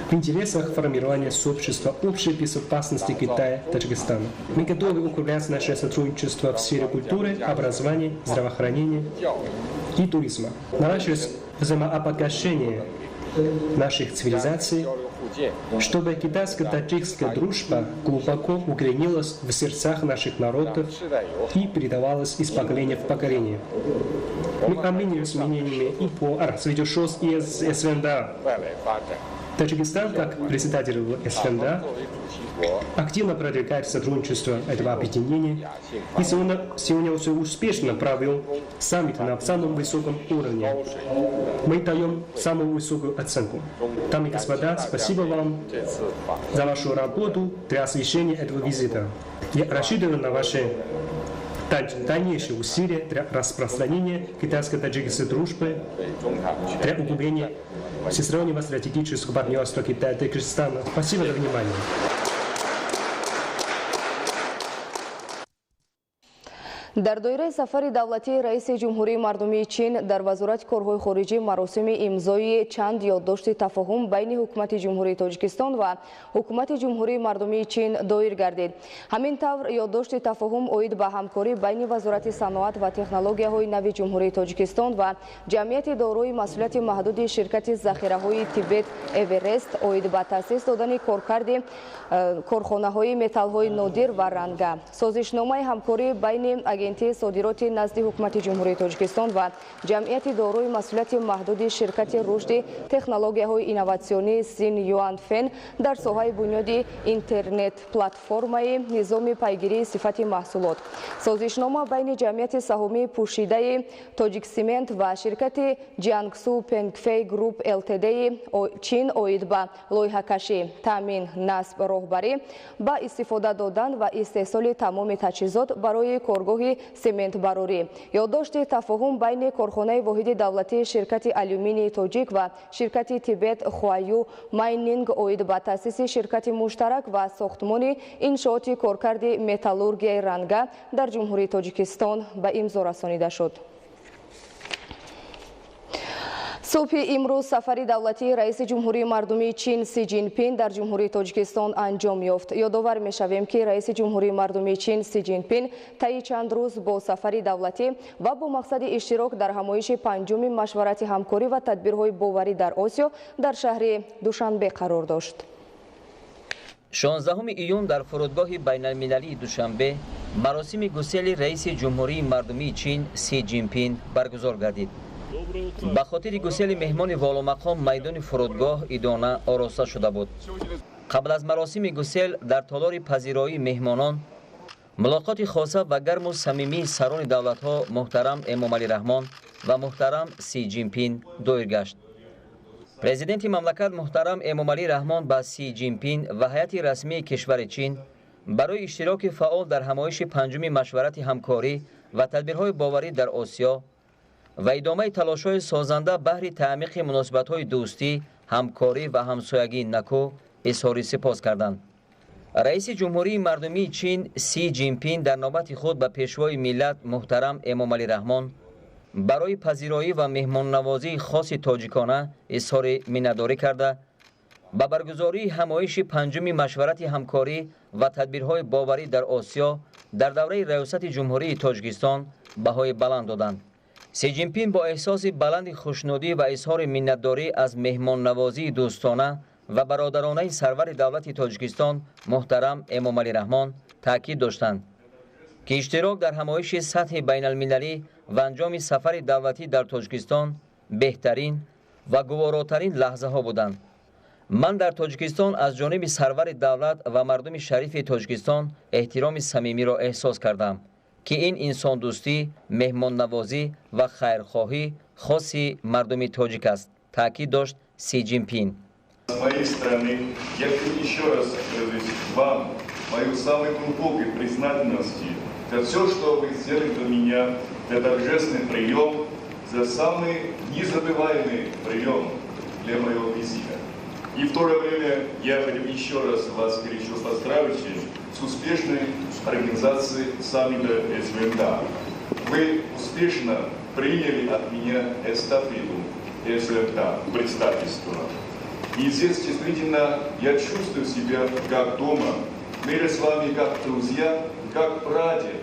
в интересах формирования сообщества общей безопасности Китая и Таджикистана. Мы готовы углублять наше сотрудничество в сфере культуры, образования, здравоохранения и туризма. Наращивать взаимообогащение наших цивилизаций, чтобы китайско-таджикская дружба глубоко укоренилась в сердцах наших народов и передавалась из поколения в поколение. Мы обменивались мнениями и по развитию ШОС и СНД. Таджикистан, как председатель СНД, активно продвигает сотрудничество этого объединения и сегодня уже успешно провел саммит на самом высоком уровне. Мы даем самую высокую оценку. Дамы и господа, спасибо вам за вашу работу для освещения этого визита. Я рассчитываю на ваши дальнейшие усилия для распространения китайско-таджикской дружбы, для углубления всестороннего стратегического партнерства Китая и Таджикистана. Спасибо за внимание. Дар доираи сафари давлатии раиси Ҷумҳурии Мардумии Чин дар Вазорати корҳои хориҷӣ маросими имзои чанд ёддошти тафоҳум байни Ҳукумати Ҷумҳурии Тоҷикистон ва Ҳукумати Ҷумҳурии Мардумии Чин доир гардид. Ҳамин тавр ёддошти тафоҳум оид ба ҳамкорӣ байни Вазорати саноат ва технологияҳои нави Ҷумҳурии Тоҷикистон ва ҷамъияти дорои масъулияти маҳдуди ширкати захираҳои Тибет Эверест оид ба таъсис додани коркарди корхонаҳои металлҳои нодир ва ранга. Созишномаи ҳамкорӣ байни агентии содироти назди Ҳукумати Ҷумҳурии Тоҷикистон ва ҷамъияти дорои масъулияти маҳдуди ширкати рушди технологияҳои инноватсионии Син Юанфен дар соҳаи бунёди интернет-платформаи низоми пайгирии сифати маҳсулот. Созишнома байни ҷамъияти саҳомии пӯшидаи Тоҷиксимент ва ширкати Ҷиангсу Пенгфей Груп ЛТД-и Чин оид ба лоиҳакашӣ, таъмин, насб, роҳбарӣ, ба истифода додан ва истеҳсоли тамоми таҷҳизот барои коргоҳи сементбарорӣ. Ёддошти тафоҳум байни корхонаи воҳиди давлатии ширкати алюминии тоҷик ва ширкати Тибет Хуаю Майнинг оид ба таъсиси ширкати муштарак ва сохтмони иншооти коркарди металлургияи ранга дар Ҷумҳурии Тоҷикистон ба имзо расонида шуд. Субҳи имрӯз сафари давлатии раиси Ҷумҳурии Мардумии Чин Си Ҷинпин дар Ҷумҳурии Тоҷикистон анҷом ёфт. Ёдовар мешавем, ки раиси Ҷумҳурии Мардумии Чин Си Ҷинпин таи чанд рӯз бо сафари давлатӣ ва бо мақсади иштирок дар ҳамоиши панҷуми машварати ҳамкорӣ ва тадбирҳои боварӣ дар Осиё дар шаҳри Душанбе қарор дошт. 16 июн дар фурудгоҳи байналмилалии Душанбе маросими гусели раиси Ҷумҳурии Мардумии Чин Си Ҷинпин баргузор гардид. Ба хотири гусели меҳмони воломақом майдони фурудгоҳ идона ороста шуда буд. Қабл аз маросими гусел дар толори пазироии меҳмонон мулоқоти хоса ва гарму самимии сарони давлатҳо муҳтарам Эмомалӣ Раҳмон ва муҳтарам Си Ҷинпин доир гашт. Президенти мамлакат муҳтарам Эмомалӣ Раҳмон ба Си Ҷинпин ва ҳайати расмии кишвари Чин барои иштироки фаъол дар ҳамоиши панҷуми машварати ҳамкорӣ ва тадбирҳои боварӣ дар Осиё ва идомаи талошҳои созанда баҳри таъмиқи муносибатҳои дӯстӣ, ҳамкорӣ ва ҳамсоягии накӯ изҳори сипос карданд. Раиси Ҷумҳурии Мардумии Чин Си Ҷинпин дар навбати худ ба пешвои миллат муҳтарам Эмомалӣ Раҳмон барои пазироӣ ва меҳмоннавозии хоси тоҷикона изҳори миннатдорӣ карда, ба баргузории ҳамоиши панҷуми машварати ҳамкорӣ ва тадбирҳои боварӣ дар Осиё дар давраи раёсати Ҷумҳурии Тоҷикистон баҳои баланд доданд. Си Ҷинпин бо эҳсоси баланди хушнудӣ ва изҳори миннатдорӣ аз меҳмоннавозии дӯстона ва бародаронаи сарвари давлати Тоҷикистон муҳтарам Эмомалӣ Раҳмон таъкид доштанд, ки иштирок дар ҳамоиши сатҳи байналмилалӣ ва анҷоми сафари давлатӣ дар Тоҷикистон беҳтарин ва гуворотарин лаҳзаҳо буданд. Ман дар Тоҷикистон аз ҷониби сарвари давлат ва мардуми шарифи Тоҷикистон эҳтироми самимиро эҳсос кардам, ки ин инсондӯстӣ, меҳмоннавозӣ ва хайрхоҳӣ хоси мардуми тоҷик аст, таъкид дошт Си Ҷинпин. С моей стороны я хочу еще раз выразить вам мою самую глубокую признательность за все, что вы сделали для меня, за торжественный прием, за самый незабываемый прием для моего визита. И в то же время я хочу еще раз вас горячо поздравить с успешной организацией саммита СВМД. Вы успешно приняли от меня эстафету СВМД, представительство. И здесь действительно я чувствую себя как дома. Мы с вами как друзья, как братья.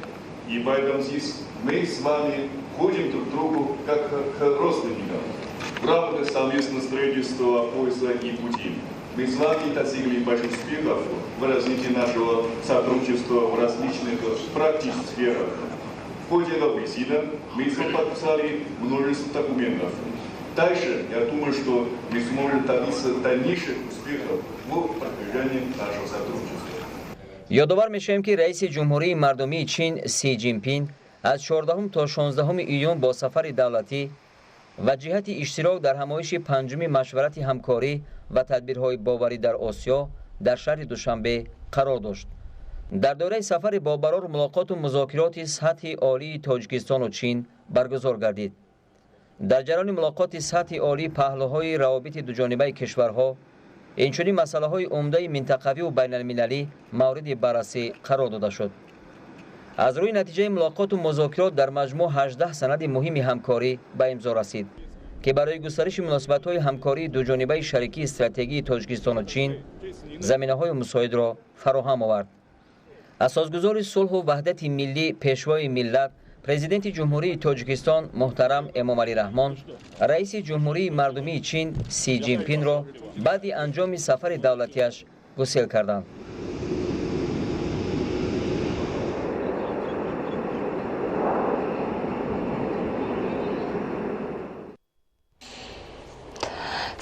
И поэтому здесь мы с вами ходим друг к другу как к родственникам. В рамках совместного строительства пояса и пути мы с вами достигли больших успехов в развитии нашего сотрудничества в различных практических сферах. В ходе этого визита мы подписали множество документов. Дальше, я думаю, что мы сможем добиться дальнейших успехов в продвижении нашего сотрудничества. Ёдовар мешавем, ки раиси Ҷумҳурии Мардумии Чин Си Ҷинпин аз 14 то 16 июн бо сафари давлатӣ ва ҷиҳати иштирок дар ҳамоиши панҷуми машварати ҳамкорӣ ва тадбирҳои боварӣ дар Осиё дар шаҳри Душанбе қарор дошт. Дар доираи сафари бобарор мулоқоту музокироти сатҳи олии Тоҷикистону Чин баргузор гардид. Дар ҷараёни мулоқоти сатҳи олӣ паҳлӯҳои равобити дуҷонибаи кишварҳо, инчунин масъалаҳои умдаи минтақавиву байналмилалӣ мавриди баррасӣ қарор дода шуд. Аз рӯи натиҷаи мулоқоту музокирот дар маҷмӯъ 18 санади муҳими ҳамкорӣ ба имзо расид, ки барои густариши муносибатҳои ҳамкории дуҷонибаи шарикии стратегии Тоҷикистону Чин заминаҳои мусоидро фароҳам овард. Асосгузори сулҳу ваҳдати миллӣ, пешвои миллат, президенти Ҷумҳурии Тоҷикистон муҳтарам Эмомалӣ Раҳмон раиси Ҷумҳурии Мардумии Чин Си Ҷинпинро баъди анҷоми сафари давлатиаш гусел карданд.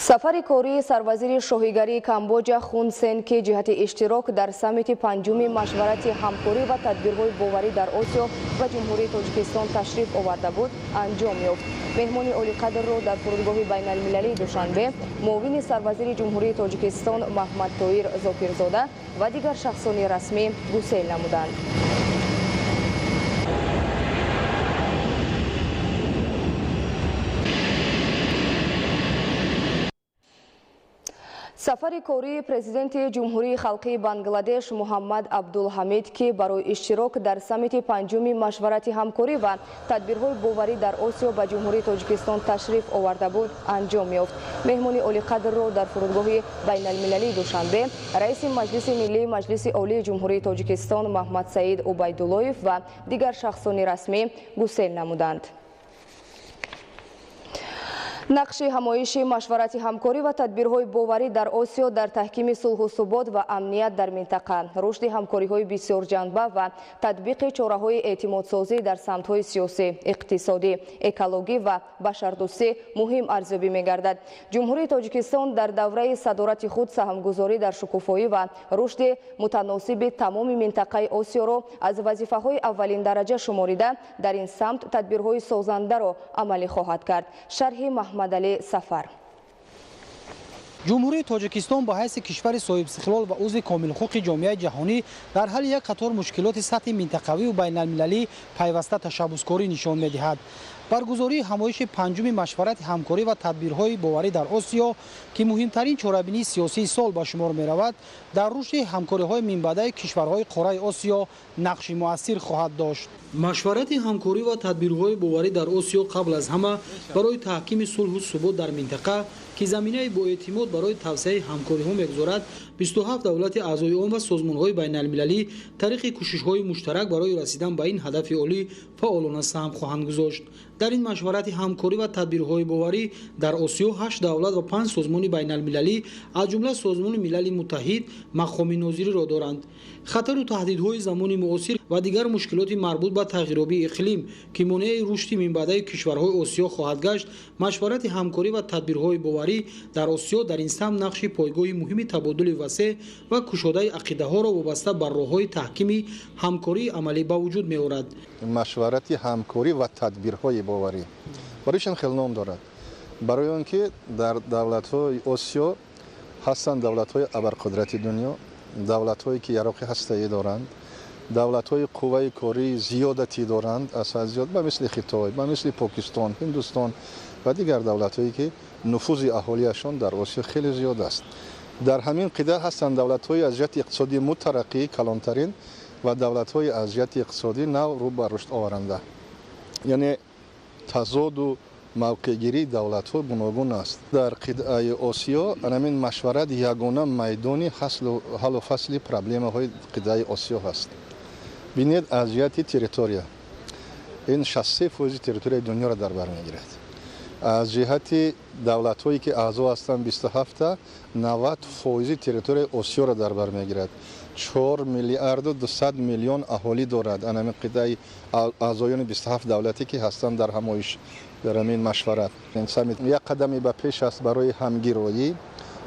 Сафари кории сарвазири шоҳигарии Камбоҷа Хун Сен, ки ҷиҳати иштирок дар саммити панҷуми машварати ҳамкорӣ ва тадбирҳои боварӣ дар Осиё ва Ҷумҳурии Тоҷикистон ташриф оварда буд, анҷом ёфт. Меҳмони олиқадрро дар фурудгоҳи байналмилалии Душанбе муовини сарвазири Ҷумҳурии Тоҷикистон Маҳмадтоир Зокирзода ва дигар шахсони расмӣ гусел намуданд. Сафари кории президенти Ҷумҳурии Халқии Бангладеш Муҳаммад Абдулҳамид, ки барои иштирок дар саммити панҷуми машварати ҳамкорӣ ва тадбирҳои боварӣ дар Осиё ба Ҷумҳурии Тоҷикистон ташриф оварда буд, анҷом ёфт. Меҳмони олиқадрро дар фурудгоҳи байналмилалии Душанбе раиси Маҷлиси Миллии Маҷлиси Олии Ҷумҳурии Тоҷикистон Маҳмадсаид Убайдуллоев ва дигар шахсони расмӣ гусел намуданд. Нақши ҳамоиши машварати ҳамкорӣ ва тадбирҳои боварӣ дар Осиё дар таҳкими сулҳу субот ва амният дар минтақа, рушди ҳамкориҳои бисёрҷанба ва татбиқи чораҳои эътимодсозӣ дар самтҳои сиёсӣ, иқтисодӣ, экологӣ ва башардӯстӣ муҳим арзёбӣ мегардад. Ҷумҳурии Тоҷикистон дар давраи садорати худ саҳмгузорӣ дар шукуфоӣ ва рушди мутаносиби тамоми минтақаи Осиёро аз вазифаҳои аввалиндараҷа шуморида, дар ин самт тадбирҳои созандаро амалӣ хоҳад кард. Шарҳи Маҳмадалӣ Сафар. Ҷумҳурии Тоҷикистон ба ҳайси кишвари соҳибистиқлол ва узви комилҳуқуқи ҷомеаи ҷаҳонӣ дар ҳалли як қатор мушкилоти сатҳи минтақавию байналмилалӣ пайваста ташаббускорӣ нишон медиҳад. Баргузории ҳамоиши панҷуми машварати ҳамкорӣ ва тадбирҳои боварӣ дар Осиё, ки муҳимтарин чорабинии сиёсии сол ба шумор меравад, дар рушди ҳамкориҳои минбаъдаи кишварҳои қораи Осиё нақши муассир хоҳад дошт. Машварати ҳамкорӣ ва тадбирҳои боварӣ дар Осиё қабл аз ҳама барои таҳкими сулҳу субот дар минтақа, Ки заминаи боэътимод барои тавсеаи ҳамкориҳо мегузорад, 27 давлати аъзои он ва созмонҳои байналмилалӣ тариқи кӯшишҳои муштарак барои расидан ба ин ҳадафи олӣ фаъолона саҳм хоҳанд гузошт. Дар ин машварати ҳамкорӣ ва тадбирҳои боварӣ дар Осиё ҳашт давлат ва панҷ созмони байналмилалӣ, аз ҷумла Созмони Милали Муттаҳид, мақоми нозириро доранд. Хатару таҳдидҳои замони муосир ва дигар мушкилоти марбут ба тағйиробии иқлим, ки монеаи рушди минбаъдаи кишварҳои Осиё хоҳад гашт, машварати ҳамкорӣ ва тадбирҳои боварӣ дар Осиё дар ин самт нақши пойгоҳи муҳими табодули васеъ ва кушодаи ақидаҳоро вобаста бар роҳҳои таҳкими ҳамкории амалӣ ба вуҷуд меорад. Машварати ҳамкорӣ ва тадбирҳои боварӣ барои чӣ хел ном дорад? Барои он ки дар давлатҳои Осиё ҳастанд давлатҳои абарқудрати дунё, давлатҳое ки яроқи ҳастаӣ доранд, давлатҳои қувваи кории зиёдатӣ доранд, аз ҳад зиёд, ба мисли Хитой, ба мисли Покистон, Ҳиндустон ва дигар давлатҳое ки нуфузи аҳолиашон дар Осиё хеле зиёд аст. Дар ҳамин қида ҳастанд давлатҳои аз ҷиҳати иқтисодӣ мутараққӣ, калонтарин, ва давлатҳои аз ҷиҳати иқтисодӣ нав рӯ ба рушд оваранда. Яъне тазоду мавқеъгирии давлатҳо гуногун аст. Дар қитъаи Осиё ҳамин машварат ягона майдони ҳаллу фасли проблемаҳои қитъаи Осиё ҳаст. Бинед, аз ҷиҳати территория ин 63% территорияи дунёро дар бар мегирад. Аз ҷиҳати давлатҳое ки аъзо ҳастанд, 27-та, 90% территорияи Осиёро дар бар мегирад. 4 миллиарду 200 миллион аҳолӣ дорад анамин қитъаи аъзоёни 27 давлате ки ҳастанд дар ҳамоиш, дар ҳамин машварат. Ин саммит як қадаме ба пеш аст барои ҳамгироӣ,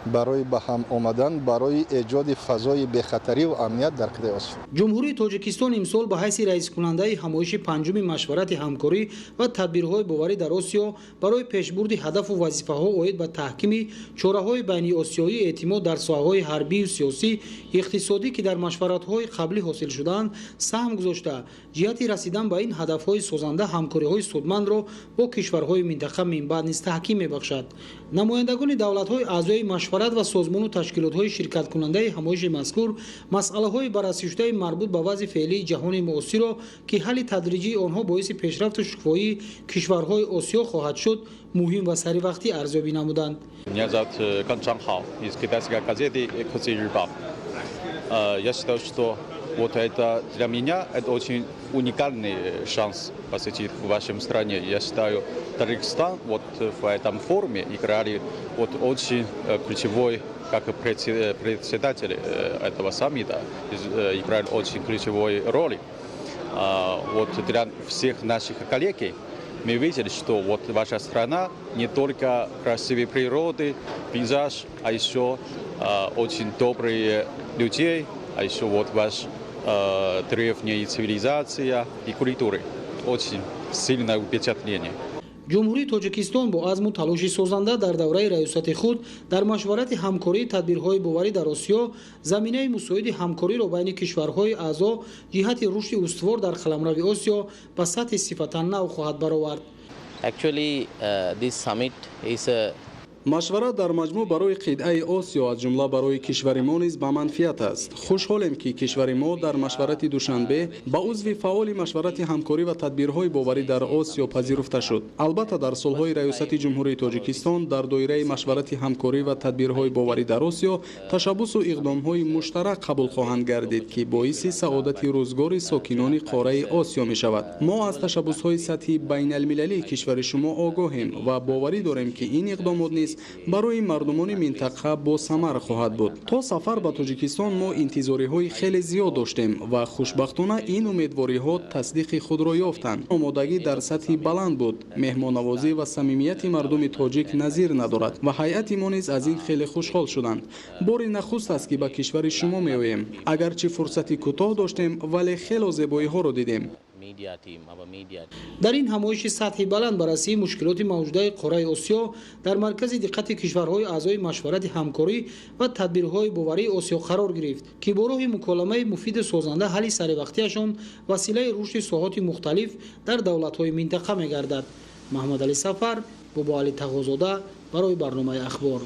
барои ба ҳам омадан, барои эҷоди фазои бехатарӣ ва амният дар қитъаи Осиё. Ҷумҳурии Тоҷикистон имсол ба ҳайси раискунандаи ҳамоиши панҷуми машварати ҳамкорӣ ва тадбирҳои боварӣ дар Осиё барои пешбурди ҳадафу вазифаҳо оид ба таҳкими чораҳои байниосиёии эътимод дар соҳаҳои ҳарбию сиёсӣ, иқтисодӣ, ки дар машваратҳои қаблӣ ҳосил шудаанд, саҳм гузошта, ҷиҳати расидан ба ин ҳадафҳои созанда ҳамкориҳои судмандро бо кишварҳои минтақа минбаъд низ таҳким мебахшад. Намояндагони давлатҳои аъзои машварат ва созмону ташкилотҳои ширкаткунандаи ҳамоиши мазкур масъалаҳои баррасишудаи марбут ба вазъи феълии ҷаҳони муосирро, ки ҳалли тадриҷии онҳо боиси пешрафту шукуфоии кишварҳои Осиё хоҳад шуд, муҳим ва саривақтӣ арзёбӣ намуданд. Меня зовут Кан Чанхао из китайской газеты «Кэцзи Жибао». Я считаю, что вот это для меня это очень уникальный шанс посетить в вашем стране. Я считаю, Таджикистан вот в этом форуме играли вот очень ключевой, как председатель этого саммита, играли очень ключевой роль. Вот для всех наших коллег мы видели, что вот ваша страна не только красивые природы, пейзаж, а еще очень добрые людей, а еще вот ваш древняя цивилизация и культуры. Очень сильное впечатление. Ҷумҳурии Тоҷикистон бо азму талоши созанда дар давраи раёсати худ дар машварати ҳамкории тадбирҳои боварӣ дар Осиё заминаи мусоиди ҳамкориро байни кишварҳои аъзо ҷиҳати рушди устувор дар қаламрави Осиё ба сатҳи сифатан нав хоҳад баровард. Actually, this summit is a Машварат дар маҷмӯъ барои қитъаи Осиё, аз ҷумла барои кишвари мо низ ба манфиат аст. Хушҳолем, ки кишвари мо дар машварати Душанбе ба узви фаъоли машварати ҳамкорӣ ва тадбирҳои боварӣ дар Осиё пазируфта шуд. Албатта, дар солҳои раёсати Ҷумҳурии Тоҷикистон дар доираи машварати ҳамкорӣ ва тадбирҳои боварӣ дар Осиё ташаббусу иқдомҳои муштарак қабул хоҳанд гардид, ки боиси саодати рӯзгори сокинони қораи Осиё мешавад. Мо аз ташаббусҳои сатҳи байналмилалии кишвари шумо огоҳем ва боварӣ дорем, ки ин иқдомот низ барои мардумони минтақа босамар хоҳад буд. То сафар ба Тоҷикистон мо интизориҳои хеле зиёд доштем ва хушбахтона ин умедвориҳо тасдиқи худро ёфтанд. Омодагӣ дар сатҳи баланд буд. Меҳмоннавозӣ ва самимияти мардуми тоҷик назир надорад ва ҳайати мо низ аз ин хеле хушҳол шуданд. Бори нахуст аст, ки ба кишвари шумо меоем. Агарчи фурсати кӯтоҳ доштем, вале хело зебоиҳоро дидем. Media team, our media. Дар ин ҳамоиши сатҳи баланд баррасии мушкилоти мавҷудаи қораи Осиё дар маркази диққати кишварҳои аъзои машварати ҳамкорӣ ва тадбирҳои боварии Осиё қарор гирифт, ки бо роҳи муколамаи муфиду созанда ҳалли саривақтиашон василаи рушди соҳоти мухталиф дар давлатҳои минтақа мегардад. Маҳмадалӣ Сафар, Бобоалӣ Тағозода барои барномаи «Ахбор».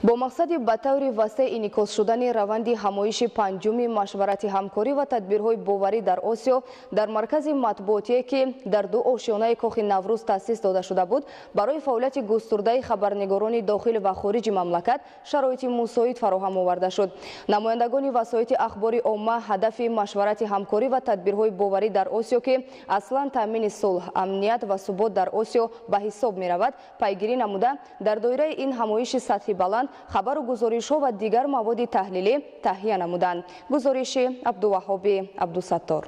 Бо мақсади ба таври васеъ инъикос шудани раванди ҳамоиши панҷуми машварати ҳамкорӣ ва тадбирҳои боварӣ дар Осиё дар маркази матбуотие, ки дар ду ошёнаи Кохи Наврӯз таъсис дода шуда буд, барои фаъолияти густурдаи хабарнигорони дохил ва хориҷи мамлакат шароити мусоид фароҳам оварда шуд. Намояндагони васоити ахбори омма ҳадафи машварати ҳамкорӣ ва тадбирҳои боварӣ дар Осиё, ки аслан таъмини сулҳ, амният ва субот дар Осиё ба ҳисоб меравад, пайгирӣ намуда, дар доираи ин ҳамоиши сатҳи баланд хабару гузоришҳо ва дигар маводи таҳлилӣ таҳия намуданд. Гузориши Абдуваҳоби Абдусаттор.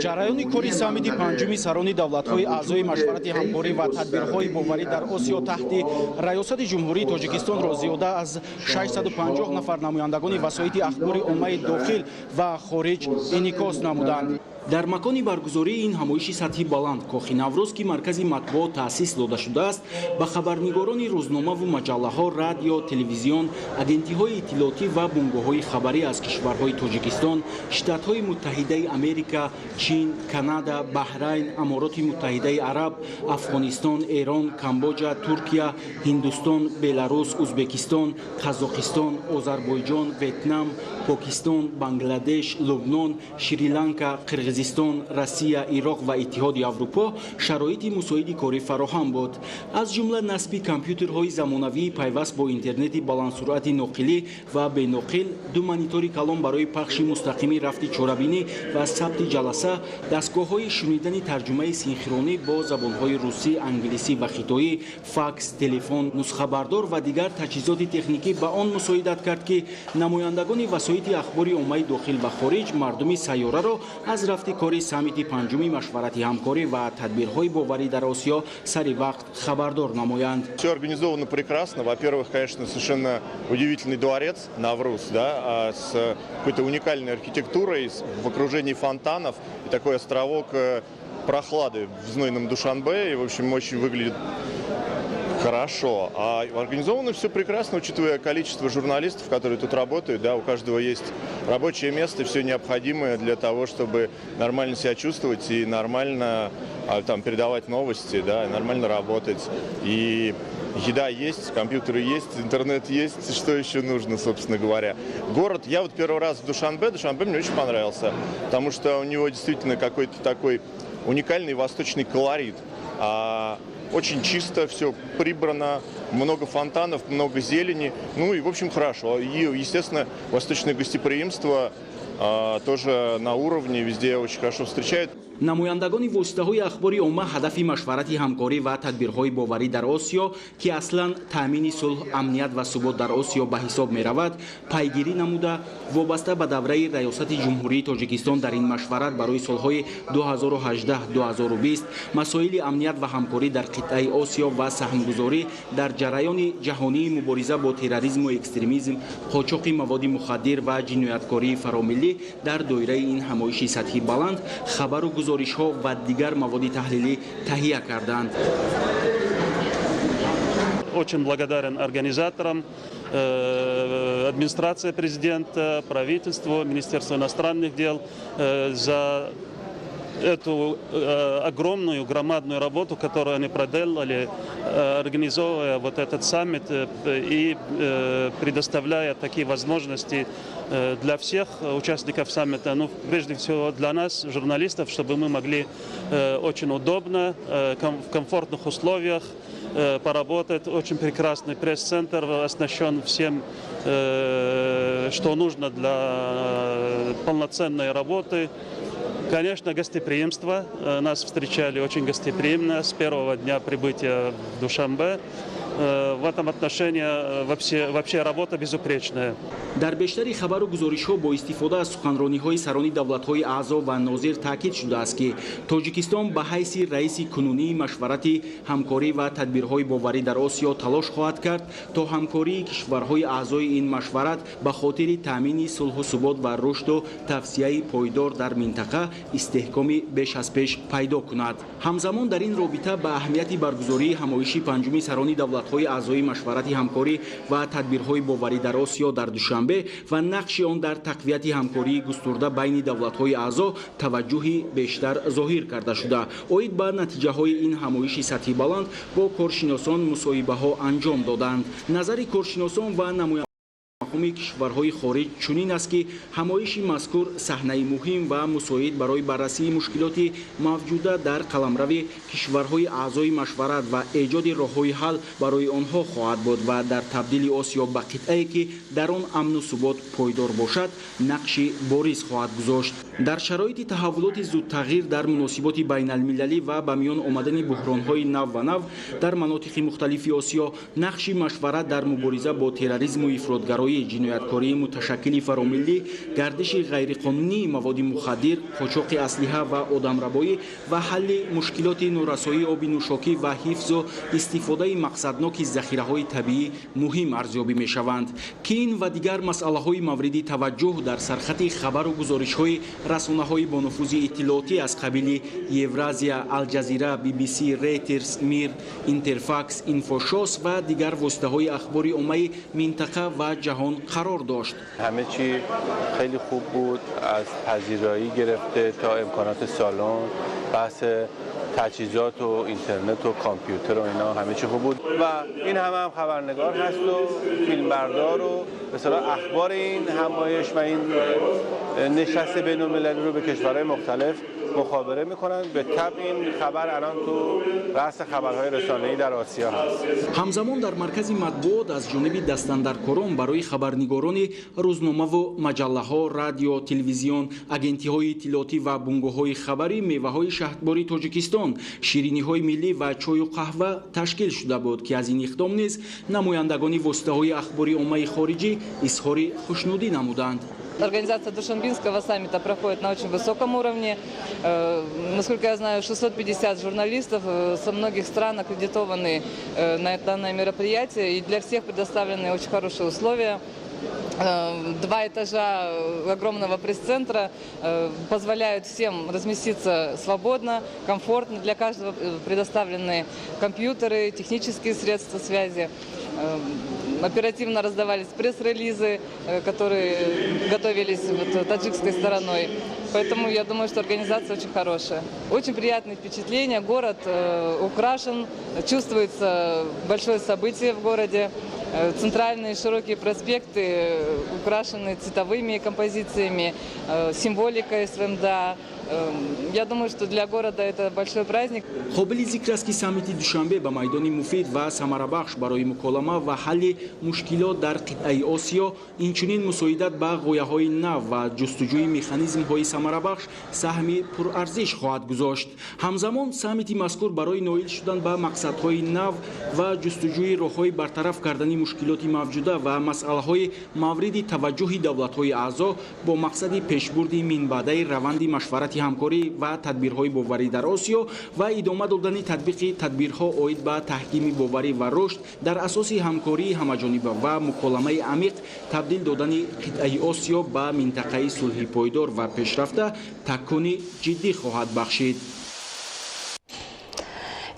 Ҷараёни кори саммити панҷуми сарони давлатҳои аъзои машварати ҳамкорӣ ва тадбирҳои боварӣ дар Осиё таҳти раёсати Ҷумҳурии Тоҷикистонро зиёда аз 650 нафар намояндагони васоити ахбори оммаи дохил ва хориҷ инъикос намуданд. Дар макони баргузории ин ҳамоиши сатҳи баланд, Кохи Наврӯз, ки маркази матбуот таъсис дода шудааст, ба хабарнигорони рӯзномаву маҷаллаҳо, радио, телевизион, агентиҳои иттилоотӣ ва бунгоҳҳои хабарӣ аз кишварҳои Тоҷикистон, Штатҳои Муттаҳидаи Америка, Чин, Канада, Баҳрайн, Амороти Муттаҳидаи Араб, Афғонистон, Эрон, Камбоҷа, Туркия, Ҳиндустон, Беларус, Узбекистон, Қазоқистон, Озарбойҷон, Ветнам, Покистон, Бангладеш, Лубнон, Шри-Ланка, Қирғизистон, Россия, Ироқ ва Иттиҳоди Аврупо шароити мусоиди корӣ фароҳам буд. Аз ҷумла насби компютерҳои замонавии пайваст бо интернети баландсуръати ноқилӣ ва беноқил, ду монитори калон барои пахши мустақими рафти чорабинӣ ва сабти ҷаласа, дастгоҳҳои шунидани тарҷумаи синхронӣ бо забонҳои русӣ, англисӣ ва хитоӣ, факс, телефон, нусхабардор ва дигар таҷҳизоти техникӣ ба он мусоидат кард, ки намояндагони васоити ахбори оммаи дохил ва хориҷ мардуми сайёраро аз рафти кори саммити панҷуми машварати ҳамкорӣ ва тадбирҳои боварӣ дар Осиё сари вақт хабардор намоянд. Все организовано прекрасно. Во-первых, конечно, совершенно удивительный дворец Навруз, да, с какой-то уникальной архитектурой, в окружении фонтанов и такой островок прохлады в знойном Душанбе. И, в общем, очень выглядит хорошо. А организовано все прекрасно, учитывая количество журналистов, которые тут работают. Да, у каждого есть рабочее место, все необходимое для того, чтобы нормально себя чувствовать и нормально там передавать новости, да, и нормально работать. И еда есть, компьютеры есть, интернет есть, что еще нужно, собственно говоря. Город, я вот первый раз в Душанбе, Душанбе мне очень понравился, потому что у него действительно какой-то такой уникальный восточный колорит. Очень чисто все прибрано, много фонтанов, много зелени, ну и, в общем, хорошо. И, естественно, восточное гостеприимство тоже на уровне, везде очень хорошо встречают. Намояндагони воситаҳои ахбори омма ҳадафи машварати ҳамкорӣ ва тадбирҳои боварӣ дар Осиё, ки аслан таъмини сулҳ, амният ва субот дар Осиё ба ҳисоб меравад, пайгирӣ намуда, вобаста ба давраи раёсати Ҷумҳурии Тоҷикистон дар ин машварат барои солҳои 2018-2020 масоили амният ва ҳамкорӣ дар қитъаи Осиё ва саҳмгузорӣ дар ҷараёни ҷаҳонии мубориза бо терроризму экстремизм, қочоқи маводи мухаддир ва ҷинояткории фаромиллӣ дар доираи ин ҳамоиши сатҳи баланд хабару гузоришҳо ва дигар маводи таҳлилӣ таҳия карданд. Очень благодарен организаторам, администрации президента, правительству, Министерству иностранных дел за эту огромную, громадную работу, которую они проделали, организовывая вот этот саммит и предоставляя такие возможности для всех участников саммита, ну, прежде всего для нас, журналистов, чтобы мы могли очень удобно, в комфортных условиях поработать. Очень прекрасный пресс-центр, оснащен всем, что нужно для полноценной работы. Конечно, гостеприимство. Нас встречали очень гостеприимно с первого дня прибытия в Душанбе. В этом отношении вообще работа безупречная. Дар бештари хабару гузоришҳо бо истифода аз суханрониҳои сарони давлатҳои аъзо ва нозир таъкид шудааст, ки Тоҷикистон ба ҳайси раиси кунунии машварати ҳамкорӣ ва тадбирҳои боварӣ дар Осиё талош хоҳад кард, то ҳамкории кишварҳои аъзои ин машварат ба хотири таъмини сулҳу субот ва рушду тавсияи пойдор дар минтақа истеҳкоми беш аз пеш пайдо кунад. Ҳамзамон дар ин робита ба аҳамияти баргузории ҳамоиши панҷуми сарони давлатҳои давлатҳои аъзои машварати ҳамкорӣ ва тадбирҳои боварӣ дар Осиё дар Душанбе ва нақши он дар тақвияти ҳамкории густурда байни давлатҳои аъзо таваҷҷӯҳи бештар зоҳир карда шуда. Оид ба натиҷаҳои ин ҳамоиши сатҳи баланд бо коршиносон мусоҳибаҳо анҷом доданд. Назари коршиносон ва намояндагони кишварҳои хориҷ чунин аст, ки ҳамоиши мазкур саҳнаи муҳим ва мусоид барои баррасии мушкилоти мавҷуда дар қаламрави кишварҳои аъзои машварат ва эҷоди роҳҳои ҳал барои онҳо хоҳад буд ва дар табдили Осиё ба қитъае, ки дар он амну субот пойдор бошад, нақши бориз хоҳад гузошт. Дар шароити таҳаввулоти зудтағйир дар муносиботи байналмилалӣ ва ба миён омадани буҳронҳои нав ва нав дар манотиқи мухталифи Осиё, нақши машварат дар мубориза бо терроризму ифротгароӣ, ҷинояткории муташаккили фаромиллӣ, гардиши ғайриқонунии маводи мухаддир, қочоқи аслиҳа ва одамрабоӣ ва ҳалли мушкилоти норасоии оби нӯшокӣ ва ҳифзу истифодаи мақсадноки захираҳои табиӣ муҳим арзёбӣ мешаванд, ки ин ва дигар масъалаҳои мавриди таваҷҷӯҳ дар сархати хабару гузоришҳои расонаҳои бонуфузи иттилоотӣ аз қабили Евразия, Алҷазира, BBC, Рейтерс, Мир, Интерфакс, Инфошос ва дигар воситаҳои ахбори оммаи минтақа ва ҷаҳон қарор дошт. همه چی خیلی خوب بود، از پذیرایی گرفته تا امکانات سالن، بحث تجهیزات و اینترنت و کامپیوتر و اینا، همه چی خوب بود و این هم خبرنگار هست و فیلمبردار و به اصطلاح اخبار این همایش و این نشست بین‌المللی رو به کشورهای مختلف مخابره میکنن. به تبع این خبر الان تو رأس خبرهای رسانه‌ای در آسیا هست. ҳамзамон дар маркази матбуот аз ҷониби дастандаркорон барои хабарнигорони рӯзномаву маҷаллаҳо, радио, телевизион, агентиҳои иттилоотӣ ва бунгоҳҳои хабарӣ меваҳои шаҳдбори Тоҷикистон, шириниҳои миллӣ ва чою қаҳва ташкил шуда буд, ки аз ин иқдом низ намояндагони воситаҳои ахбори оммаи хориҷӣ изҳори хушнудӣ намуданд. Организация Душанбинского саммита проходит на очень высоком уровне. Насколько я знаю, 650 журналистов со многих стран аккредитованы на данное мероприятие. И для всех предоставлены очень хорошие условия. Два этажа огромного пресс-центра позволяют всем разместиться свободно, комфортно. Для каждого предоставлены компьютеры, технические средства связи. Оперативно раздавались пресс-релизы, которые готовились вот таджикской стороной. Поэтому я думаю, что организация очень хорошая. Очень приятные впечатления. Город украшен, чувствуется большое событие в городе. Центральные широкие проспекты украшены цветовыми композициями, символикой СВМДА. Я думаю, что для города это большой праздник. Қобили зикр аст, ки саммити Душанбе ба майдони муфид ва самарабахш барои муколама ва ҳалли мушкилот дар қитъаи Осиё, инчунин мусоидат ба ғояҳои нав ва ҷустуҷӯи механизмҳои самарабахш саҳми пурарзиш хоҳад гузошт. Ҳамзамон саммити мазкур барои ноил шудан ба мақсадҳои нав ва ҷустуҷӯи роҳҳои бартараф кардани мушкилоти мавҷуда ва масъалаҳои мавриди таваҷҷӯҳи давлатҳои аъзо бо мақсади пешбурди минбаъдаи раванди машварати ҳамкорӣ ва тадбирҳои боварӣ дар Осиё ва идома додани татбиқи тадбирҳо оид ба таҳкими боварӣ ва рушд дар асоси ҳамкории ҳамаҷониба ва муколамаи амиқ, табдил додани қитъаи Осиё ба минтақаи сулҳи пойдор ва пешрафта такони ҷиддӣ хоҳад бахшид.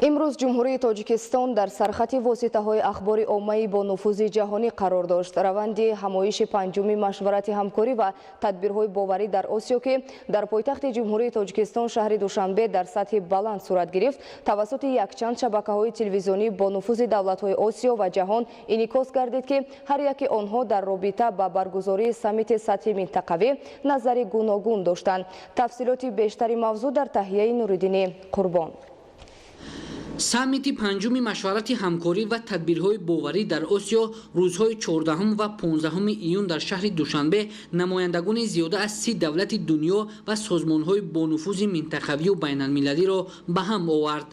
Имрӯз Ҷумҳурии Тоҷикистон дар сархати воситаҳои ахбори оммаи бо нуфузи ҷаҳонӣ қарор дошт. Раванди ҳамоиши панҷуми машварати ҳамкорӣ ва тадбирҳои боварӣ дар Осиё, ки дар пойтахти Ҷумҳурии Тоҷикистон шаҳри Душанбе дар сатҳи баланд сурат гирифт, тавассути якчанд шабакаҳои телевизионӣ бо нуфузи давлатҳои Осиё ва ҷаҳон инъикос гардид, ки ҳар яки онҳо дар робита ба баргузории саммити сатҳи минтақавӣ назари гуногун доштанд. Тафсилоти бештари мавзӯъ дар таҳияи Нуриддини Қурбон. Саммити панҷуми машварати ҳамкорӣ ва тадбирҳои боварӣ дар Осиё рӯзҳои 14 ва 15 июн дар шаҳри Душанбе намояндагони зиёда аз 30 давлати дунё ва созмонҳои бонуфузи минтақавию байналмилалиро ба ҳам овард.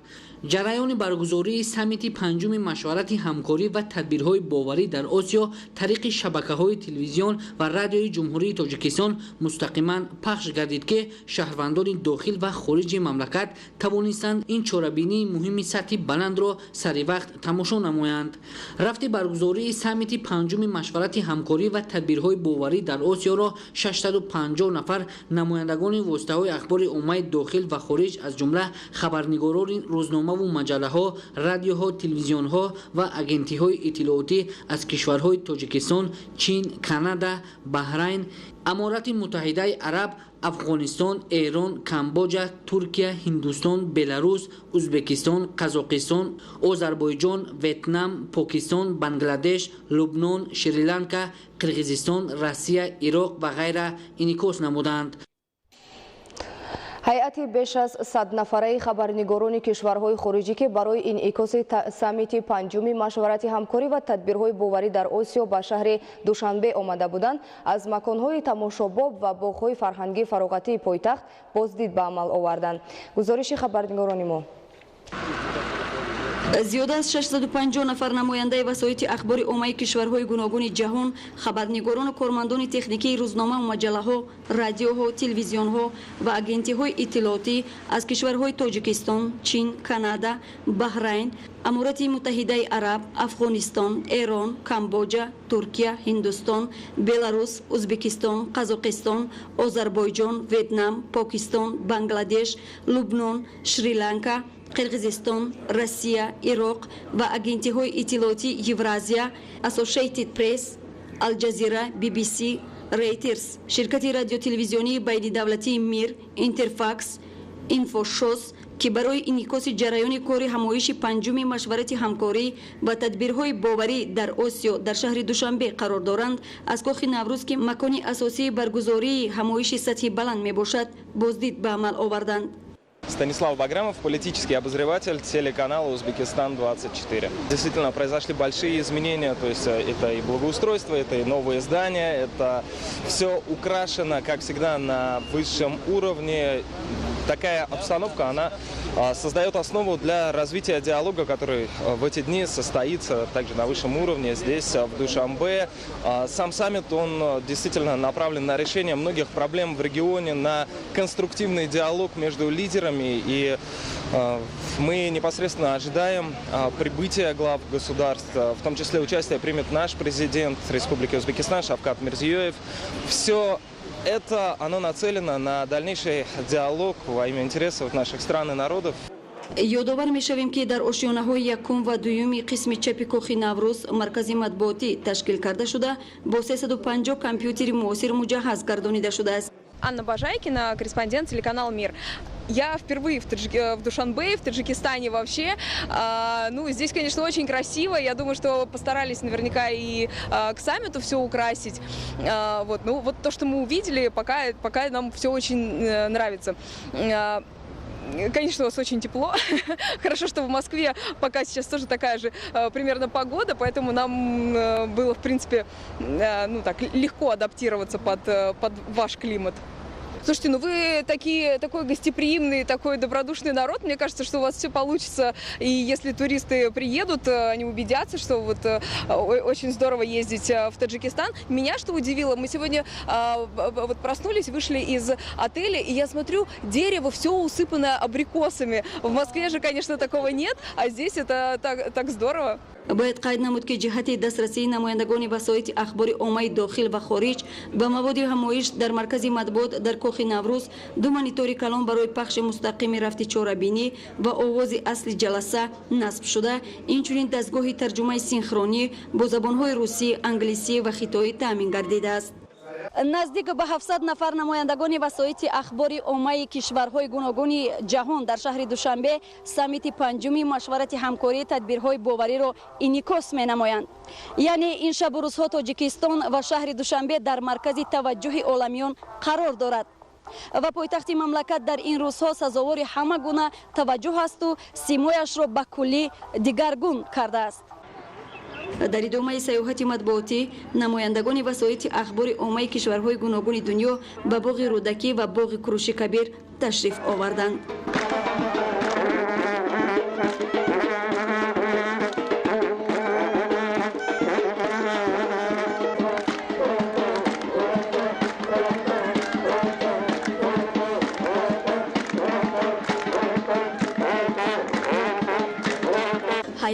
Ҷараёни баргузории саммити панҷуми машварати ҳамкорӣ ва тадбирҳои боварӣ дар Осиё тариқи шабакаҳои телевизион ва радиои Ҷумҳурии Тоҷикистон мустақиман пахш гардид, ки шаҳрвандони дохил ва хориҷи мамлакат тавонистанд ин чорабинии муҳими сатҳи баландро сари вақт тамошо намоянд. Рафти баргузории саммити панҷуми машварати ҳамкорӣ ва тадбирҳои боварӣ дар Осиёро 650 нафар намояндагони воситаҳои ахбори оммаи дохил ва хориҷ, аз ҷумла хабарнигорони рӯзнома Рӯзномаву маҷаллаҳо, радиоҳо, телевизионҳо ва агентиҳои иттилоотӣ аз кишварҳои Тоҷикистон, Чин, Канада, Баҳрайн, Аморати Муттаҳидаи Араб, Афғонистон, Эрон, Камбоҷа, Туркия, Ҳиндустон, Беларус, Узбекистон, Қазоқистон, Озарбойҷон, Ветнам, Покистон, Бангладеш, Лубнон, Шри-Ланка, Қирғизистон, Россия, Ироқ ва ғайра инъикос намуданд. Ҳайати беш аз 100 нафараи хабарнигорони кишварҳои хориҷӣ, ки барои инъикоси саммити панҷуми машварати ҳамкорӣ ва тадбирҳои боварӣ дар Осиё ба шаҳри Душанбе омада буданд, аз маконҳои тамошобоб ва боғҳои фарҳангии фароғатии пойтахт боздид ба амал оварданд. Гузориши хабарнигорони мо. Зиёда аз 650 нафар намояндаи васоити ахбори оммаи кишварҳои гуногуни ҷаҳон, хабарнигорону кормандони техникии рӯзномаву маҷаллаҳо, радиоҳо, телевизионҳо ва агентиҳои иттилоотӣ аз кишварҳои Тоҷикистон, Чин, Канада, Баҳрайн, Аморати Муттаҳидаи Араб, Афғонистон, Эрон, Камбоҷа, Туркия, Ҳиндустон, Беларус, Узбекистон, Қазоқистон, Озарбойҷон, Ветнам, Покистон, Бангладеш, Лубнон, Шри-Ланка, Қирғизистон, Россия, Ироқ ва агентиҳои иттилоотии Евразия, Associated Press, Алҷазира, BBC, Reuters, ширкати радиотелевизионии байнидавлатии Мир, Интерфакс, Инфошос, ки барои инъикоси ҷараёни кори ҳамоиши панҷуми машварати ҳамкорӣ ва тадбирҳои боварӣ дар Осиё дар шаҳри Душанбе қарор доранд, аз кохи Наврӯз, ки макони асосии баргузории ҳамоиши сатҳи баланд мебошад, боздид ба амал оварданд. Станислав Баграмов, политический обозреватель телеканала «Узбекистан-24». Действительно, произошли большие изменения, то есть это и благоустройство, это и новые здания, это все украшено, как всегда, на высшем уровне. Такая обстановка, она создает основу для развития диалога, который в эти дни состоится также на высшем уровне здесь, в Душанбе. Сам саммит, он действительно направлен на решение многих проблем в регионе, на конструктивный диалог между лидерами. И мы непосредственно ожидаем прибытия глав государств, в том числе участие примет наш президент Республики Узбекистан Шавкат Мирзиёев. Все это оно нацелено на дальнейший диалог во имя интересов наших стран и народов. Ёдовар мешавем, ки дар ошёнаҳои якум ва дуюми қисми чапи кохи Наврӯз маркази матбуотӣ ташкил карда шуда, бо 350 компютери муосир муҷаҳҳаз гардонида шудааст. Анна Бажайкина, корреспондент телеканала «Мир». Я впервые в Душанбе, в Таджикистане вообще. Ну, здесь, конечно, очень красиво. Я думаю, что постарались наверняка и к саммиту все украсить. Вот. Ну, вот то, что мы увидели, пока нам все очень нравится. Конечно, у вас очень тепло. Хорошо, что в Москве пока сейчас тоже такая же примерно погода, поэтому нам было, в принципе, ну, так, легко адаптироваться под ваш климат. Слушайте, ну вы такой гостеприимный, такой добродушный народ. Мне кажется, что у вас все получится. И если туристы приедут, они убедятся, что вот очень здорово ездить в Таджикистан. Меня что удивило, мы сегодня вот проснулись, вышли из отеля, и я смотрю, дерево все усыпано абрикосами. В Москве же, конечно, такого нет, а здесь это так здорово. Бояд қайд намуд, ки ҷиҳати дастрасии намояндагони васоити ахбори оммаи дохил ва хориҷ ба маводи ҳамоиш дар маркази матбуот дар кохи Наврӯз ду монитори калон барои пахши мустақими рафти чорабинӣ ва овози асли ҷаласа насб шуда, инчунин дастгоҳи тарҷумаи синхронӣ бо забонҳои русӣ, англисӣ ва хитоӣ таъмин гардидааст. Наздик ба 700 нафар намояндагони васоити ахбори оммаи кишварҳои гуногуни ҷаҳон дар шаҳри Душанбе саммити панҷуми машварати ҳамкории тадбирҳои бовариро инъикос менамоянд. Яъне ин шабу рӯзҳо Тоҷикистон ва шаҳри Душанбе дар маркази таваҷҷӯҳи оламиён қарор дорад ва пойтахти мамлакат дар ин рӯзҳо сазовори ҳама гуна таваҷҷӯҳ асту симояшро ба куллӣ дигаргун кардааст. Дар идомаи сайёҳати матбуотӣ намояндагони васоити ахбори оммаи кишварҳои гуногуни дунё ба боғи Рӯдакӣ ва боғи Куруши Кабир ташриф оварданд.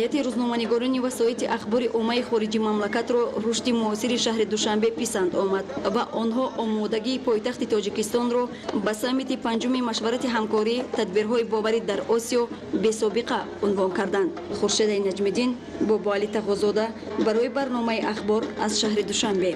Аксарияти рӯзноманигорони васоити ахбори оммаи хориҷи мамлакатро рушди муосири шаҳри Душанбе писанд омад ва онҳо омодагии пойтахти Тоҷикистонро ба саммити панҷуми машварати ҳамкорӣ тадбирҳои боварӣ дар Осиё бесобиқа унвон карданд. Хуршедаи Наҷмиддин, Бобоалӣ Тағозода барои барномаи ахбор аз шаҳри Душанбе.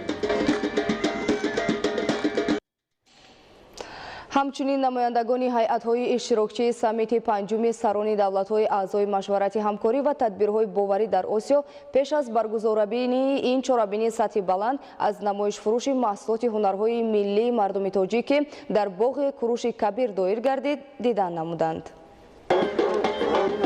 Ҳамчунин намояндагони ҳайатҳои иштирокчии саммити панҷуми сарони давлатҳои аъзои машварати ҳамкорӣ ва тадбирҳои боварӣ дар Осиё пеш аз баргузорабинии ин чорабинии сатҳи баланд аз намоишфурӯши маҳсулоти ҳунарҳои миллии мардуми тоҷик, ки дар боғи Куруши Кабир доир гардид, дидан намуданд.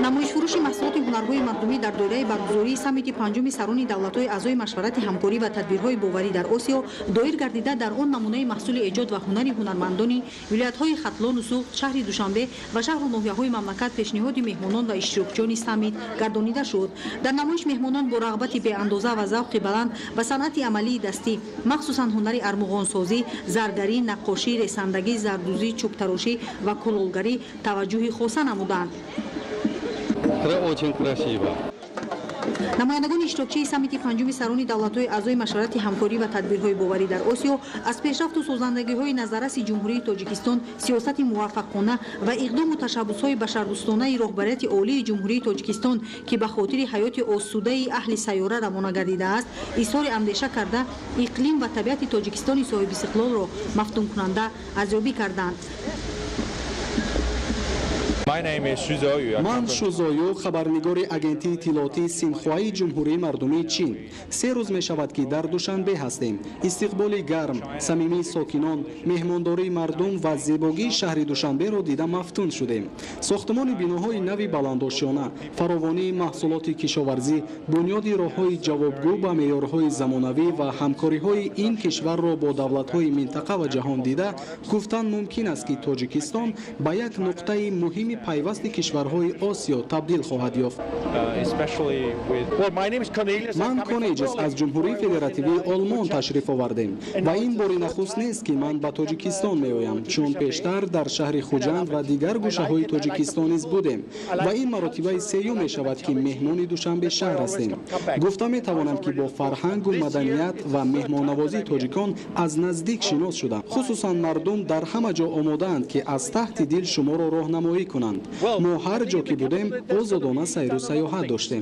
Намоишфурӯши маҳсулоти ҳунарҳои мардумӣ дар доираи баргузории саммити панҷуми сарони давлатҳои аъзои машварати ҳамкорӣ ва тадбирҳои боварӣ дар Осиё доир гардида, дар он намунаи маҳсули эҷод ва ҳунари ҳунармандони вилоятҳои Хатлону Суғд, шаҳри Душанбе ва шаҳру ноҳияҳои мамлакат пешниҳоди меҳмонон ва иштирокчиёни саммит гардонида шуд. Дар намоиш меҳмонон бо рағбати беандоза ва завқи баланд ба санъати амалии дастӣ, махсусан ҳунари армуғонсозӣ, заргарӣ, наққошӣ, ресандагӣ, зардӯзӣ, чӯбтарошӣ ва кулолгарӣ таваҷҷӯҳи хоса намуданд. Очень красиво. Намояндагони иштирокчии саммити панҷуми сарони давлатҳои аъзои машварати ҳамкорӣ ва тадбирҳои боварӣ дар Осиё аз пешрафту созандагиҳои назарраси Ҷумҳурии Тоҷикистон, сиёсати муваффақона ва иқдому ташаббусҳои башардӯстонаи роҳбарияти олии Ҷумҳурии Тоҷикистон, ки ба хотири ҳаёти осудаи аҳли сайёра равона гардидааст, изҳори андеша карда, иқлим ва табиати Тоҷикистони соҳибистиқлолро мафтункунанда арзёбӣ карданд. Ман Шузою, хабарнигори агентии иттилоотии Синхуаи Ҷумҳурии Мардумии Чин. 3 рӯз мешавад, ки дар Душанбе ҳастем. Истиқболи гарм, самимии сокинон, меҳмондории мардум ва зебогии шаҳри Душанберо дида мафтун шудем. Сохтмони биноҳои нави баландошёна, фаровонии маҳсулоти кишоварзӣ, бунёди роҳҳои ҷавобгӯ ба меъёрҳои замонавӣ ва ҳамкориҳои ин кишварро бо давлатҳои минтақа ва ҷаҳон дида, гуфтан мумкин аст, ки Тоҷикистон ба як нуқтаи муҳими пайвасти кишварҳои Осиё табдил хоҳад ёфт. Ман Конеҷес аз Ҷумҳурии Федеративии Олмон ташриф овардем ва ин бори нахуст нест, ки ман ба Тоҷикистон меоям, чун пештар дар шаҳри Хуҷанд ва дигар гӯшаҳои Тоҷикистон низ будем ва ин маротибаи сеюм мешавад, ки меҳмони Душанбе шаҳр ҳастем. Гуфта метавонам, ки бо фарҳангу маданият ва меҳмоннавозии тоҷикон аз наздик шинос шудам. Хусусан мардум дар ҳама ҷо омодаанд, ки аз таҳти дил шуморо роҳнамоӣ кунанд. Мо ҳар ҷо ки будем, озодона сайру сайёҳат доштем.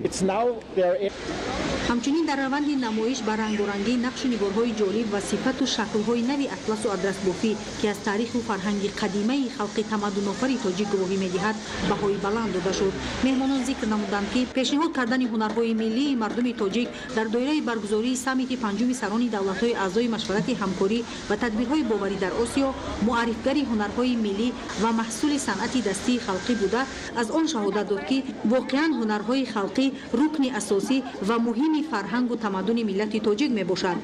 Ҳамчунин дар раванди намоиш ба рангорангӣ, нақшу нигорҳои ҷолиб ва сифату шаклҳои нави атласу адрасбофӣ, ки аз таъриху фарҳанги қадимаи халқи тамаддунофари тоҷик гувоҳӣ медиҳад, баҳои баланд дода шуд. Меҳмонон зикр намуданд, ки пешниҳод кардани ҳунарҳои миллии мардуми тоҷик дар доираи баргузории саммити панҷуми сарони давлатҳои аъзои машварати ҳамкорӣ ва тадбирҳои боварӣ дар Осиё муаррифгари ҳунарҳои миллӣ ва маҳсули санъати дастии халқӣ буда, аз он шаҳодат дод, ки воқеан ҳунарҳои халқӣ рукни асосӣ ва муҳими фарҳангу тамаддуни миллати тоҷик мебошад.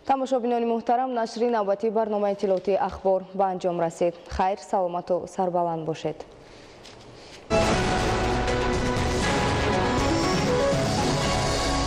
Тамошобинони муҳтарам, нашри навбатии барномаи иттилоотии ахбор ба анҷом расид. Хайр, саломату сарбаланд бошед.